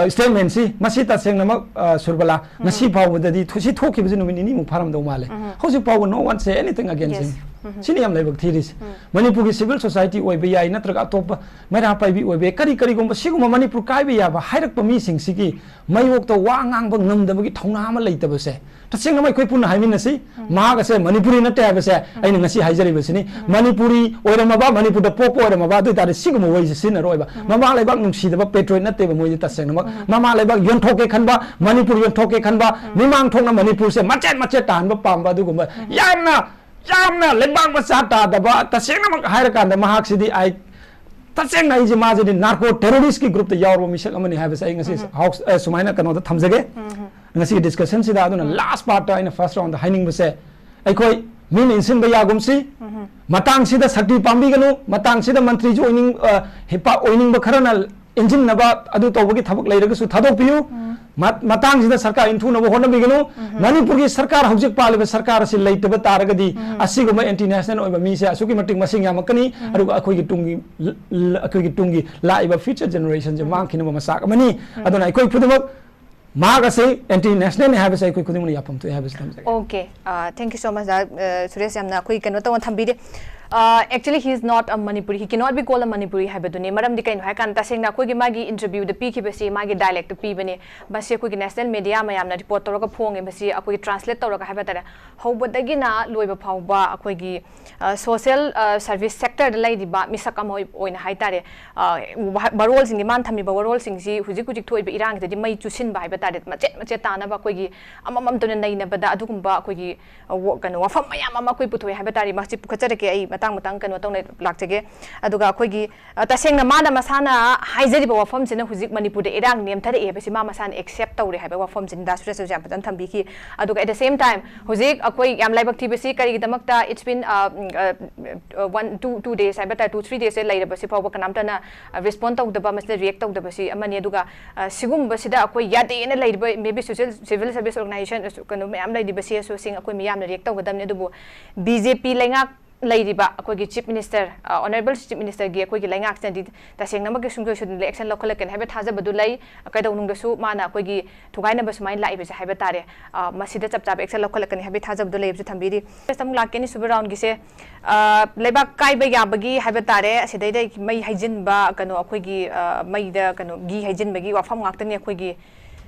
statementꯁꯤ꯫ ꯃꯁꯤ ꯇꯁꯦꯡꯅꯃꯛ ꯁꯨꯔꯕꯂꯥ, ꯉꯁꯤ ꯐꯥꯎꯕꯗꯗꯤ ꯁꯤ ꯊꯣꯛꯈꯤꯕꯁꯤ ꯅꯨꯃꯤꯠ ꯅꯤꯅꯤꯃꯨꯛ ꯐꯥꯔꯝꯗꯧ ꯃꯥꯜꯂꯦ꯫ ꯍꯧꯖꯤꯛ ꯐꯥꯎꯕ no one say anything against him꯫ ꯁꯤꯅ ꯌꯥꯝ ꯂꯥꯏꯕꯛ ꯊꯤꯔꯤꯁꯦ꯫ ꯃꯅꯤꯄꯨꯔꯒꯤ civil society ꯑꯣꯏꯕ ꯌꯥꯏ, ꯅꯠꯇ꯭ꯔꯒ ꯑꯇꯣꯞꯄ ꯃꯩꯔꯥ ꯄꯥꯏꯕꯤ ꯑꯣꯏꯕ ꯌꯥꯏ, ꯀꯔꯤ ꯀꯔꯤꯒꯨꯝꯕ ꯁꯤꯒꯨꯝꯕ ꯃꯅꯤꯄꯨꯔ ꯀꯥꯏꯕ ꯌꯥꯕ ꯍꯥꯏꯔꯛꯄ ꯃꯤꯁꯤꯡꯁꯤꯒꯤ ꯃꯥꯌꯣꯛꯇ ꯋꯥ ꯉꯥꯡꯕ ꯉꯝꯗꯕꯒꯤ ꯊꯧꯅꯥ ꯑꯃ ꯂꯩꯇꯕꯁꯦ꯫ ꯇꯁꯦꯡꯅ ꯑꯩꯈꯣꯏ ꯄꯨꯟꯅ ꯍꯥꯏꯃꯤꯟꯅꯁꯤ꯫ ꯃꯍꯥꯛ ꯑꯁꯦ ꯃꯅꯤꯄꯨꯔꯤ ꯅꯠꯇꯦ ꯍꯥꯏꯕꯁꯦ ꯑꯩꯅ ꯉꯁꯤ ꯍꯥꯏꯖꯔꯤꯕꯁꯤꯅꯤ꯫ ꯃꯅꯤꯄꯨꯔꯤ ꯑꯣꯏꯔꯝꯃꯕ, ꯃꯅꯤꯄꯨꯔꯗ ꯄꯣꯛꯄ ꯑꯣꯏꯔꯝꯃꯕ ꯑꯗꯨ ꯑꯣꯏꯇꯥꯔꯗꯤ ꯁꯤꯒꯨꯝꯕ ꯋꯥꯍꯩꯁꯦ ꯁꯤꯖꯤꯟꯅꯔꯣꯏꯕ꯫ ꯃꯃꯥ ꯂꯩꯕꯥꯛ ꯅꯨꯡꯁꯤꯗꯕ patriot ꯅꯠꯇꯦꯕ ꯃꯣꯏꯗꯤ ꯇꯁꯦꯡꯅꯃꯛ꯫ ꯃꯃꯥ ꯂꯩꯕꯥꯛ ꯌꯣꯟꯊꯣꯛꯀꯦ ꯈꯟꯕ, ꯃꯅꯤꯄꯨꯔ ꯌꯣꯟꯊꯣꯛꯀꯦ ꯈꯟꯕ, ꯃꯤꯃꯥꯡ ꯊꯣꯛꯅ ꯃꯅꯤꯄꯨꯔꯁꯦ ꯃꯆꯦꯠ ꯃꯆꯦꯠ ꯇꯥꯍꯟꯕ ꯄꯥꯝꯕ ꯑꯗꯨꯒꯨꯝꯕ ꯌꯥꯝꯅ, ꯌꯥꯝꯅ ꯂꯩꯕꯥꯛ ꯃꯆꯥ ꯇꯥꯗꯕ, ꯇꯁꯦꯡꯅꯃꯛ ꯍꯥꯏꯔꯀꯥꯟꯗ ꯃꯍꯥꯛꯁꯤꯗꯤ ꯑꯩ ꯇꯁꯦꯡꯅ ꯑꯩꯁꯦ ꯃꯥꯁꯤꯗꯤ narco terroristꯀꯤ groupꯇ ꯌꯥꯎꯔꯕ ꯃꯤꯁꯛ ꯑꯃꯅꯤ ꯍꯥꯏꯕꯁꯦ ꯑꯩ ꯉꯁꯤ ꯍꯥꯎꯁ, ꯑ, ꯁꯨꯃꯥꯏꯅ ꯀꯩꯅꯣꯗ ꯊꯝꯖꯒꯦ꯫ ꯉꯁꯤꯒꯤ discussionꯁꯤꯗ ꯑꯗꯨꯅ last partꯇ ꯑꯩꯅ first roundꯗ ꯍꯥꯏꯅꯤꯡꯕꯁꯦ, ꯑꯩꯈꯣꯏ ꯃꯤꯅ ꯏꯟꯁꯤꯟꯕ ꯌꯥꯒꯨꯝꯁꯤ꯫ ꯃꯇꯥꯡꯁꯤꯗ ꯁꯛꯇꯤ ꯄꯥꯝꯕꯤꯒꯅꯨ, ꯃꯇꯥꯡꯁꯤꯗ ꯃꯟꯇ꯭ꯔꯤꯁꯨ ꯑꯣꯏꯅꯤꯡ-, ꯑ, ꯍꯤꯄꯥ-, ꯑꯣꯏꯅꯤꯡꯕ ꯈꯔꯅ ꯏꯟꯁꯤꯟꯅꯕ ꯑꯗꯨ ꯇꯧꯕꯒꯤ ꯊꯕꯛ ꯂꯩꯔꯒꯁꯨ ꯊꯥꯗꯣꯛꯄꯤꯌꯨ꯫ ꯃ-, ꯃꯇꯥꯡꯁꯤꯗ ꯁꯔꯀꯥꯔ ꯏꯟꯊꯨꯅꯕ ꯍꯣꯠꯅꯕꯤꯒꯅꯨ꯫ ꯃꯅꯤꯄꯨꯔꯒꯤ ꯁꯔꯀꯥꯔ, ꯍꯧꯖꯤꯛ ꯄꯥꯜꯂꯤꯕ ꯁꯔꯀꯥꯔ ꯑꯁꯤ ꯂꯩꯇꯕ ꯇꯥꯔꯒꯗꯤ ꯑꯁꯤꯒꯨꯝꯕ anti national ꯑꯣꯏꯕ ꯃꯤꯁꯦ ꯑꯁꯨꯛꯀꯤ ꯃꯇꯤꯛ ꯃꯁꯤꯡ ꯌꯥꯝꯃꯛꯀꯅꯤ꯫ ꯑꯗꯨꯒ ꯑꯩꯈꯣꯏꯒꯤ ꯇꯨꯡꯒꯤ ꯂ-, ꯂ-, ꯑꯩꯈꯣꯏꯒꯤ ꯇꯨꯡꯒꯤ ꯂꯥꯛꯏꯕ future generationꯁꯦ ꯃꯥꯡꯈꯤꯅꯕ ꯃꯆꯥꯛ ꯑꯃꯅꯤ꯫ ꯑꯗꯨꯅ ꯑꯩꯈꯣꯏ ꯈꯨꯗꯤꯡꯃꯛ ꯃꯍꯥꯛ ꯑꯁꯤ anti nationalꯅꯤ ꯍꯥꯏꯕꯁꯦ ꯑꯩꯈꯣꯏ ꯈꯨꯗꯤꯡꯃꯛꯅ ꯌꯥꯐꯝ ꯊꯣꯛꯑꯦ ꯍꯥꯏꯕꯁꯤ ꯊꯝꯖꯒꯦ꯫ Okay, uh, thank you so much, uh, Suresh, ꯌꯥꯝꯅ ꯑꯩꯈꯣꯏ ꯀꯩꯅꯣ ꯇꯧꯅ ꯊꯝꯕꯤꯔꯦ꯫ Uh, actually, he is not a Manipuri, he cannot be called a Manipuri ꯍꯥꯏꯕꯗꯨꯅꯤ꯫ ꯃꯔꯝꯗꯤ ꯀꯩꯅꯣ ꯍꯥꯏꯀꯥꯟꯗ, ꯇꯁꯦꯡꯅ ꯑꯩꯈꯣꯏꯒꯤ ꯃꯥꯒꯤ interviewꯗ ꯄꯤꯈꯤꯕꯁꯤ ꯃꯥꯒꯤ dialectꯇ ꯄꯤꯕꯅꯤ꯫ ꯃꯁꯤ ꯑꯩꯈꯣꯏꯒꯤ national media ꯃꯌꯥꯝꯅ report ꯇꯧꯔꯒ ꯐꯣꯡꯉꯦ꯫ ꯃꯁꯤ ꯑꯩꯈꯣꯏꯒꯤ translate ꯇꯧꯔꯒ ꯍꯥꯏꯕ ꯇꯥꯔꯦ, ꯍꯧꯕꯗꯒꯤꯅ ꯂꯣꯏꯕ ꯐꯥꯎꯕ ꯑꯩꯈꯣꯏꯒꯤ, ꯑ, social, ꯑ, service sectorꯗ ꯂꯩꯔꯤꯕ ꯃꯤꯁꯛ ꯑꯃ ꯑꯣꯏ-, ꯑꯣꯏꯅ ꯍꯥꯏ ꯇꯥꯔꯦ꯫ ꯑ, ꯋꯥ-, ꯋꯥꯔꯣꯜꯁꯤꯡꯗꯤ ꯃꯥꯅ ꯊꯝꯃꯤꯕ ꯋꯥꯔꯣꯜꯁꯤꯡꯁꯤ ꯍꯧꯖꯤꯛ ꯍꯧꯖꯤꯛ ꯊꯣꯛꯏꯕ ꯏꯔꯥꯡꯁꯤꯗꯗꯤ ꯃꯩ ꯆꯨꯁꯤꯟꯕ ꯍꯥꯏꯕ ꯇꯥꯔꯦ, ꯃꯆꯦꯠ ꯃꯆꯦꯠ ꯇꯥꯅꯕ ꯑꯩꯈꯣꯏꯒꯤ ꯑꯃꯃꯝꯇꯅ ꯅꯩꯅꯕꯗ ꯑꯗꯨꯒꯨꯝꯕ ꯑꯩꯈꯣꯏꯒꯤ, ꯑ, ꯋꯥ-, ꯀꯩꯅꯣ, ꯋꯥꯐꯝ ꯃꯌꯥꯝ ꯑꯃ ꯑꯩꯈꯣꯏ ꯄꯨꯊꯣꯛꯑꯦ ꯍꯥꯏꯕ ꯇꯥꯔꯦ꯫ ꯃꯁꯤ ꯄꯨꯈꯠꯆꯔꯛꯀꯦ ꯑꯩ ꯃꯇꯥꯡ ꯃꯇꯥꯡ ꯀꯩꯅꯣ ꯇꯧꯅ ꯂꯥꯛꯆꯒꯦ꯫ ꯑꯗꯨꯒ ꯑꯩꯈꯣꯏꯒꯤ, ꯑ, ꯇꯁꯦꯡꯅ ꯃꯥꯅ ꯃꯁꯥꯅ ꯍꯥꯏꯖꯔꯤꯕ ꯋꯥꯐꯝꯁꯤꯅ ꯍꯧꯖꯤꯛ ꯃꯅꯤꯄꯨꯔꯗ ꯏꯔꯥꯡ ꯅꯦꯝꯊꯔꯛꯑꯦ ꯍꯥꯏꯕꯁꯤ ꯃꯥ ꯃꯁꯥꯅ accept ꯇꯧꯔꯦ ꯍꯥꯏꯕ ꯋꯥꯐꯝꯁꯤꯅꯤ ꯗꯥ ꯁꯨꯔꯦꯁꯅꯁꯨ ꯌꯥꯝ ꯐꯖꯅ ꯊꯝꯕꯤꯈꯤ꯫ ꯑꯗꯨꯒ at the same time ꯍꯧꯖꯤꯛ ꯑꯩꯈꯣꯏ ꯌꯥꯝ ꯂꯥꯏꯕꯛ ꯊꯤꯕꯁꯤ ꯀꯔꯤꯒꯤꯗꯃꯛꯇ it's been, ꯑ, ꯎꯝ, ꯑ, one, two, two days ꯍꯥꯏꯕ ꯇꯥꯔꯦ, two, three days ꯁꯦ ꯂꯩꯔꯕꯁꯤ ꯐꯥꯎꯕ ꯀꯅꯥꯝꯇꯅ, ꯑ, respond ꯇꯧꯗꯕ, ꯃꯁꯤꯗ react ꯇꯧꯗꯕꯁꯤ ꯑꯃꯅꯤ꯫ ꯑꯗꯨꯒ, ꯑ, ꯁꯤꯒꯨꯝꯕꯁꯤꯗ ꯑꯩꯈꯣꯏ ꯌꯥꯗꯦꯅ ꯂꯩꯔꯤꯕ maybe social, civil service organization ꯀꯩꯅꯣ ꯃꯌꯥꯝ ꯂꯩꯔꯤꯕ C S O ꯁꯤꯡ ꯑꯩꯈꯣꯏ ꯃꯤꯌꯥꯝꯅ react ꯇꯧꯒꯗꯕꯅꯤ꯫ ꯑꯗꯨꯕꯨ B J P ꯂꯩꯉꯥꯛ ꯂꯩꯔꯤꯕ ꯑꯩꯈꯣꯏꯒꯤ Chief Minister, ꯑ, Honourable Chief Minister ꯒꯤ ꯑꯩꯈꯣꯏꯒꯤ ꯂꯩꯉꯥꯛꯁꯤꯅꯗꯤ ꯇꯁꯦꯡꯅꯃꯛꯀꯤ ꯁꯨꯡꯁꯣꯏ ꯁꯣꯏꯗꯅ action ꯂꯧꯈꯠꯂꯛꯀꯅꯤ ꯍꯥꯏꯕ ꯊꯥꯖꯕꯗꯨ ꯂꯩ꯫ ꯀꯩꯗꯧꯅꯨꯡꯗꯁꯨ ꯃꯥꯅ ꯑꯩꯈꯣꯏꯒꯤ ꯊꯨꯒꯥꯏꯅꯕ ꯁꯨꯃꯥꯏꯅ ꯂꯥꯛꯏꯕꯁꯦ ꯍꯥꯏꯕ ꯇꯥꯔꯦ, ꯑ, ꯃꯁꯤꯗ ꯆꯞ ꯆꯥꯕ action ꯂꯧꯈꯠꯂꯛꯀꯅꯤ ꯍꯥꯏꯕꯒꯤ ꯊꯥꯖꯕꯗꯨ ꯂꯩꯕꯁꯨ ꯊꯝꯕꯤꯔꯤ꯫ ꯑꯃꯨꯛ ꯂꯥꯛꯀꯦ ꯑꯅꯤꯁꯨꯕ round ꯒꯤꯁꯦ, ꯑ, ꯂꯩꯕꯥꯛ ꯀꯥꯏꯕ ꯌꯥꯕꯒꯤ ꯍꯥꯏꯕ ꯇꯥꯔꯦ, ꯑꯁꯤꯗꯩꯗ ꯃꯩ ꯍꯩꯖꯤꯟꯕ, ꯀꯩꯅꯣ, ꯑꯩꯈꯣꯏꯒꯤ, ꯑ, ꯃꯩꯗ, ꯀꯩꯅꯣ, ꯘꯤ ꯍꯩꯖꯤꯟꯕꯒꯤ ꯋꯥꯐꯝ ꯉꯥꯛꯇꯅꯤ꯫ ꯑꯩꯈꯣꯏꯒꯤ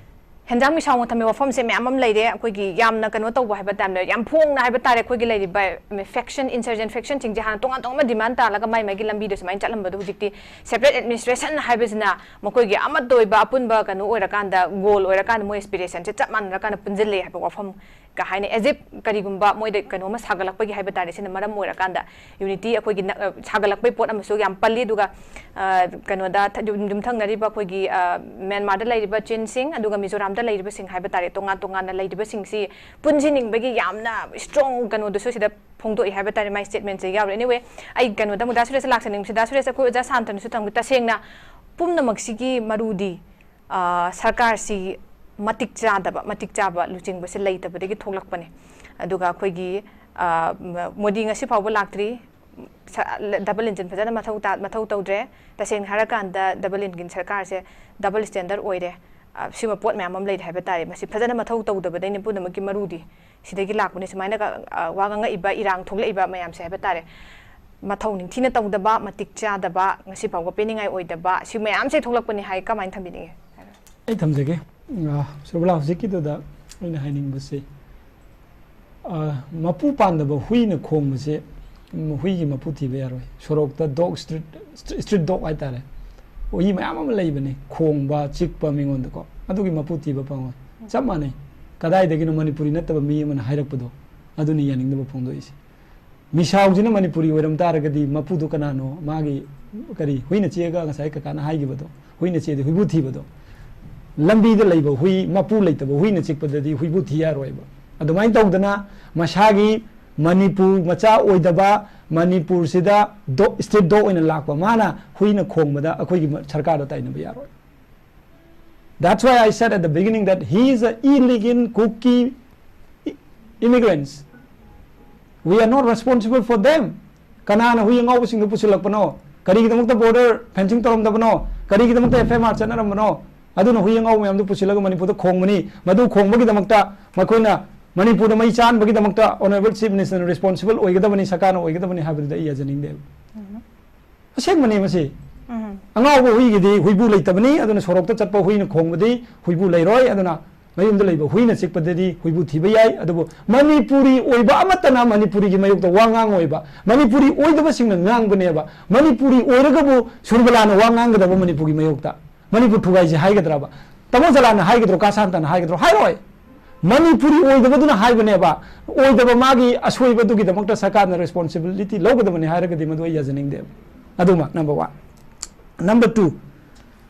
ꯍꯦꯟꯖꯥꯡ ꯃꯩꯁꯥꯎꯅ ꯊꯝꯃꯤ ꯋꯥꯐꯝꯁꯦ ꯃꯌꯥꯝ ꯑꯃ ꯂꯩꯔꯦ꯫ ꯑꯩꯈꯣꯏꯒꯤ ꯌꯥꯝꯅ ꯀꯩꯅꯣ ꯇꯧꯕ ꯍꯥꯏꯕ ꯇꯥꯔꯦ, ꯌꯥꯝ ꯐꯣꯡꯅ ꯍꯥꯏꯕ ꯇꯥꯔꯦ, ꯑꯩꯈꯣꯏꯒꯤ ꯂꯩꯔꯤꯕ faction, insurgent faction ꯁꯤꯡꯁꯦ ꯍꯥꯟꯅ ꯇꯣꯉꯥꯟ ꯇꯣꯉꯥꯟꯕ demand ꯇꯥꯜꯂꯒ ꯃꯥꯏ ꯃꯥꯏꯒꯤ ꯂꯝꯕꯤꯗ ꯁꯨꯃꯥꯏꯅ ꯆꯠꯂꯝꯕꯗꯣ ꯍꯧꯖꯤꯛꯇꯤ separate administration ꯍꯥꯏꯕꯁꯤꯅ ꯃꯈꯣꯏꯒꯤ ꯑꯃꯠꯇ ꯑꯣꯏꯕ ꯑꯄꯨꯟꯕ ꯀꯩꯅꯣ ꯑꯣꯏꯔꯀꯥꯟꯗ, goal ꯑꯣꯏꯔꯀꯥꯟꯗ ꯃꯣꯏ aspiration ꯁꯦ ꯆꯞ ꯃꯥꯟꯅꯔꯀꯥꯟꯗ ꯄꯨꯟꯁꯤꯜꯂꯦ ꯍꯥꯏꯕ ꯋꯥꯐꯝ ꯀ ꯍꯥꯏꯅ, as if ꯀꯔꯤꯒꯨꯝꯕ ꯃꯣꯏꯗ ꯀꯩꯅꯣꯝꯃ ꯁꯥꯒꯠꯂꯛꯄꯒꯤ ꯍꯥꯏꯕ ꯇꯥꯔꯦ, ꯁꯤꯅ ꯃꯔꯝ ꯑꯣꯏꯔꯀꯥꯟꯗ unity ꯑꯩꯈꯣꯏꯒꯤ ꯅ-, ꯑ, ꯁꯥꯒꯠꯂꯛꯄꯒꯤ ꯄꯣꯠ ꯑꯃꯁꯨ ꯌꯥꯝ ꯄꯜꯂꯤ꯫ ꯑꯗꯨꯒ, ꯑ, ꯀꯩꯅꯣꯗ ꯊ-, ꯌꯨꯝ-, ꯌꯨꯝꯊꯪꯅꯔꯤꯕ ꯑꯩꯈꯣꯏꯒꯤ, ꯑ, ꯃ꯭ꯌꯥꯟꯃꯥꯔꯗ ꯂꯩꯔꯤꯕ ꯆꯤꯟꯁꯤꯡ, ꯑꯗꯨꯒ ꯃꯤꯖꯣꯔꯥꯝꯗ ꯂꯩꯔꯤꯕꯁꯤꯡ ꯍꯥꯏꯕ ꯇꯥꯔꯦ, ꯇꯣꯉꯥꯟ ꯇꯣꯉꯥꯟꯅ ꯂꯩꯔꯤꯕꯁꯤꯡꯁꯤ ꯄꯨꯟꯁꯤꯟꯅꯤꯡꯕꯒꯤ ꯌꯥꯝꯅ strong ꯀꯩꯅꯣꯗꯨꯁꯨ ꯁꯤꯗ ꯐꯣꯡꯗꯣꯛꯏ ꯍꯥꯏꯕ ꯇꯥꯔꯦ, ꯃꯥꯏ statement ꯁꯦ ꯌꯥꯎꯔꯦ꯫ Anyway, ꯑꯩ ꯀꯩꯅꯣꯗ ꯑꯃꯨꯛ ꯗꯥ ꯁꯨꯔꯦꯁꯇ ꯂꯥꯛꯆꯅꯤꯡꯕꯁꯤ, ꯗꯥ ꯁꯨꯔꯦꯁ, ꯑꯩꯈꯣꯏ ꯑꯣꯖꯥ ꯁꯥꯟꯇꯅꯁꯨ ꯊꯝꯈꯤ, ꯇꯁꯦꯡꯅ ꯄꯨꯝꯅꯃꯛꯁꯤꯒꯤ ꯃꯔꯨꯗꯤ, ꯑ, ꯁꯔꯀꯥꯔꯁꯤ ꯃꯇꯤꯛ ꯆꯥꯗꯕ, ꯃꯇꯤꯛ ꯆꯥꯕ ꯂꯨꯆꯤꯡꯕꯁꯦ ꯂꯩꯇꯕꯗꯒꯤ ꯊꯣꯛꯂꯛꯄꯅꯦ꯫ ꯑꯗꯨꯒ ꯑꯩꯈꯣꯏꯒꯤ, ꯑ, ꯃ-, ꯃꯣꯗꯤ ꯉꯁꯤ ꯐꯥꯎꯕ ꯂꯥꯛꯇ꯭ꯔꯤ, ꯁ-, double engine ꯐꯖꯅ ꯃꯊꯧ ꯇꯥ-, ꯃꯊꯧ ꯇꯧꯗ꯭ꯔꯦ꯫ ꯇꯁꯦꯡꯅ ꯍꯥꯏꯔꯀꯥꯟꯗ double engine ꯁꯔꯀꯥꯔꯁꯦ double standard ꯑꯣꯏꯔꯦ꯫ ꯑ, ꯁꯤꯒꯨꯝꯕ ꯄꯣꯠ ꯃꯌꯥꯝ ꯑꯃ ꯂꯩꯔꯦ ꯍꯥꯏꯕ ꯇꯥꯔꯦ꯫ ꯃꯁꯤ ꯐꯖꯅ ꯃꯊꯧ ꯇꯧꯗꯕꯗꯩꯅ ꯄꯨꯝꯅꯃꯛꯀꯤ ꯃꯔꯨꯗꯤ ꯁꯤꯗꯒꯤ ꯂꯥꯛꯄꯅꯦ꯫ ꯁꯨꯃꯥꯏꯅ ꯀ-, ꯑ, ꯋꯥ ꯉꯥꯡꯉꯛꯏꯕ, ꯏꯔꯥꯡ ꯊꯣꯛꯂꯛꯏꯕ ꯃꯌꯥꯝꯁꯦ ꯍꯥꯏꯕ ꯇꯥꯔꯦ꯫ ꯃꯊꯧ ꯅꯤꯡꯊꯤꯅ ꯇꯧꯗꯕ, ꯃꯇꯤꯛ ꯆꯥꯗꯕ, ꯉꯁꯤ ꯐꯥꯎꯕ ꯄꯦꯟꯅꯤꯡꯉꯥꯏ ꯑꯣꯏꯗꯕ, ꯁꯤ ꯃꯌꯥꯝꯁꯦ ꯊꯣꯛꯂꯛꯄꯅꯤ ꯍꯥꯏ꯫ ꯀꯃꯥꯏꯅ ꯊꯝꯕꯤꯅꯤꯡꯉꯤ? ꯑꯩ ꯊꯝꯖꯒꯦ꯫ ꯑ, ꯁꯨꯔꯕꯂꯥ, ꯍꯧꯖꯤꯛꯀꯤꯗꯨꯗ ꯑꯩꯅ ꯍꯥꯏꯅꯤꯡꯕꯁꯦ, ꯑ, ꯃꯄꯨ ꯄꯥꯟꯗꯕ ꯍꯨꯏꯅ ꯈꯣꯡꯕꯁꯦ, ꯎꯝ, ꯍꯨꯏꯒꯤ ꯃꯄꯨ ꯊꯤꯕ ꯌꯥꯔꯣꯏ꯫ ꯁꯣꯔꯣꯛꯇ dog, street, street dog ꯍꯥꯏꯇꯥꯔꯦ, ꯍꯨꯏ ꯃꯌꯥꯝ ꯑꯃ ꯂꯩꯕꯅꯦ, ꯈꯣꯡꯕ, ꯆꯤꯛꯄ ꯃꯤꯉꯣꯟꯗꯀꯣ, ꯑꯗꯨꯒꯤ ꯃꯄꯨ ꯊꯤꯕ ꯐꯪꯉꯣꯏ꯫ ꯆꯞ ꯃꯥꯟꯅꯩ, ꯀꯗꯥꯏꯗꯒꯤꯅꯣ ꯃꯅꯤꯄꯨꯔꯤ ꯅꯠꯇꯕ ꯃꯤ ꯑꯃꯅ ꯍꯥꯏꯔꯛꯄꯗꯣ, ꯑꯗꯨꯅꯤ ꯌꯥꯅꯤꯡꯗꯕ ꯐꯣꯡꯗꯣꯛꯏꯁꯦ꯫ ꯃꯤꯁꯥꯎꯁꯤꯅ ꯃꯅꯤꯄꯨꯔꯤ ꯑꯣꯏꯔꯝ ꯇꯥꯔꯒꯗꯤ ꯃꯄꯨꯗꯣ ꯀꯅꯥꯅꯣ? ꯃꯥꯒꯤ ꯀꯔꯤ, ꯍꯨꯏꯅ ꯆꯤꯛꯑꯒ, ꯉꯁꯥꯏ ꯀꯀꯥꯅ ꯍꯥꯏꯈꯤꯕꯗꯣ, ꯍꯨꯏꯅ ꯆꯤꯛꯑꯗꯤ ꯍꯨꯏꯕꯨ ꯊꯤꯕꯗꯣ, ꯂꯝꯕꯤꯗ ꯂꯩꯕ ꯍꯨꯏ, ꯃꯄꯨ ꯂꯩꯇꯕ ꯍꯨꯏꯅ ꯆꯤꯛꯄꯗꯗꯤ ꯍꯨꯏꯕꯨ ꯊꯤ ꯌꯥꯔꯣꯏꯕ꯫ ꯑꯗꯨꯃꯥꯏꯅ ꯇꯧꯗꯅ ꯃꯁꯥꯒꯤ ꯃꯅꯤꯄꯨꯔ ꯃꯆꯥ ꯑꯣꯏꯗꯕ, ꯃꯅꯤꯄꯨꯔꯁꯤꯗ ꯗꯣ-, street dog ꯑꯣꯏꯅ ꯂꯥꯛꯄ ꯃꯥꯅ ꯍꯨꯏꯅ ꯈꯣꯡꯕꯗ ꯑꯩꯈꯣꯏꯒꯤ ꯃ-, ꯁꯔꯀꯥꯔꯗ ꯇꯥꯏꯅꯕ ꯌꯥꯔꯣꯏ꯫ That's why I said at the beginning that he is a illegal Kuki i-, immigrants. We are not responsible for them. ꯀꯅꯥꯅ ꯍꯨꯏ ꯑꯉꯥꯎꯕꯁꯤꯡꯗꯨ ꯄꯨꯁꯤꯜꯂꯛꯄꯅꯣ? ꯀꯔꯤꯒꯤꯗꯃꯛꯇ border fencing ꯇꯧꯔꯝꯗꯕꯅꯣ? ꯀꯔꯤꯒꯤꯗꯃꯛꯇ F I R ꯆꯠꯅꯔꯝꯕꯅꯣ? ꯑꯗꯨꯅ ꯍꯨꯏ ꯑꯉꯥꯎꯕ ꯃꯌꯥꯝꯗꯨ ꯄꯨꯁꯤꯜꯂꯒ ꯃꯅꯤꯄꯨꯔꯗ ꯈꯣꯡꯕꯅꯤ꯫ ꯃꯗꯨ ꯈꯣꯡꯕꯒꯤꯗꯃꯛꯇ ꯃꯈꯣꯏꯅ ꯃꯅꯤꯄꯨꯔꯗ ꯃꯩ ꯆꯥꯍꯟꯕꯒꯤꯗꯃꯛꯇ Honourable Chief Ministerꯅ responsible ꯑꯣꯏꯒꯗꯕꯅꯤ, ꯁꯔꯀꯥꯔꯅ ꯑꯣꯏꯒꯗꯕꯅꯤ ꯍꯥꯏꯕꯗꯨꯗ ꯑꯩ ꯌꯥꯖꯅꯤꯡꯗꯦꯕ꯫ ꯑꯁꯦꯡꯕꯅꯦ ꯃꯁꯤ꯫ ꯑꯉꯥꯎꯕ ꯍꯨꯏꯒꯤꯗꯤ ꯍꯨꯏꯕꯨ ꯂꯩꯇꯕꯅꯤ, ꯑꯗꯨꯅ ꯁꯣꯔꯣꯛꯇ ꯆꯠꯄ ꯍꯨꯏꯅ ꯈꯣꯡꯕꯗꯤ ꯍꯨꯏꯕꯨ ꯂꯩꯔꯣꯏ, ꯑꯗꯨꯅ ꯃꯌꯨꯝꯗ ꯂꯩꯕ ꯍꯨꯏꯅ ꯆꯤꯛꯄꯗꯗꯤ ꯍꯨꯏꯕꯨ ꯊꯤꯕ ꯌꯥꯏ꯫ ꯑꯗꯨꯕꯨ ꯃꯅꯤꯄꯨꯔꯤ ꯑꯣꯏꯕ ꯑꯃꯠꯇꯅ ꯃꯅꯤꯄꯨꯔꯤꯒꯤ ꯃꯥꯌꯣꯛꯇ ꯋꯥ ꯉꯥꯡꯉꯣꯏꯕ, ꯃꯅꯤꯄꯨꯔꯤ ꯑꯣꯏꯗꯕꯁꯤꯡꯅ ꯉꯥꯡꯕꯅꯦꯕ꯫ ꯃꯅꯤꯄꯨꯔꯤ ꯑꯣꯏꯔꯒꯕꯨ ꯁꯨꯔꯕꯂꯥꯅ ꯋꯥ ꯉꯥꯡꯒꯗꯕ ꯃꯅꯤꯄꯨꯔꯒꯤ ꯃꯥꯌꯣꯛꯇ꯫ ꯃꯅꯤꯄꯨꯔ ꯊꯨꯒꯥꯏꯁꯦ ꯍꯥꯏꯒꯗ꯭ꯔꯕ? ꯇꯥꯃꯣ ꯖꯂꯥꯟꯅ ꯍꯥꯏꯒꯗ꯭ꯔꯣ? ꯀꯥ ꯁꯥꯟꯇꯅ ꯍꯥꯏꯒꯗ꯭ꯔꯣ? ꯍꯥꯏꯔꯣꯏ꯫ ꯃꯅꯤꯄꯨꯔꯤ ꯑꯣꯏꯗꯕꯗꯨꯅ ꯍꯥꯏꯕꯅꯦꯕ꯫ ꯑꯣꯏꯗꯕ ꯃꯥꯒꯤ ꯑꯁꯣꯏꯕꯗꯨꯒꯤꯗꯃꯛꯇ ꯁꯔꯀꯥꯔꯅ responsibility ꯂꯧꯒꯗꯕꯅꯤ ꯍꯥꯏꯔꯒꯗꯤ ꯃꯗꯨ ꯑꯩ ꯌꯥꯖꯅꯤꯡꯗꯦꯕ꯫ ꯑꯗꯨꯃ number one꯫ Number two,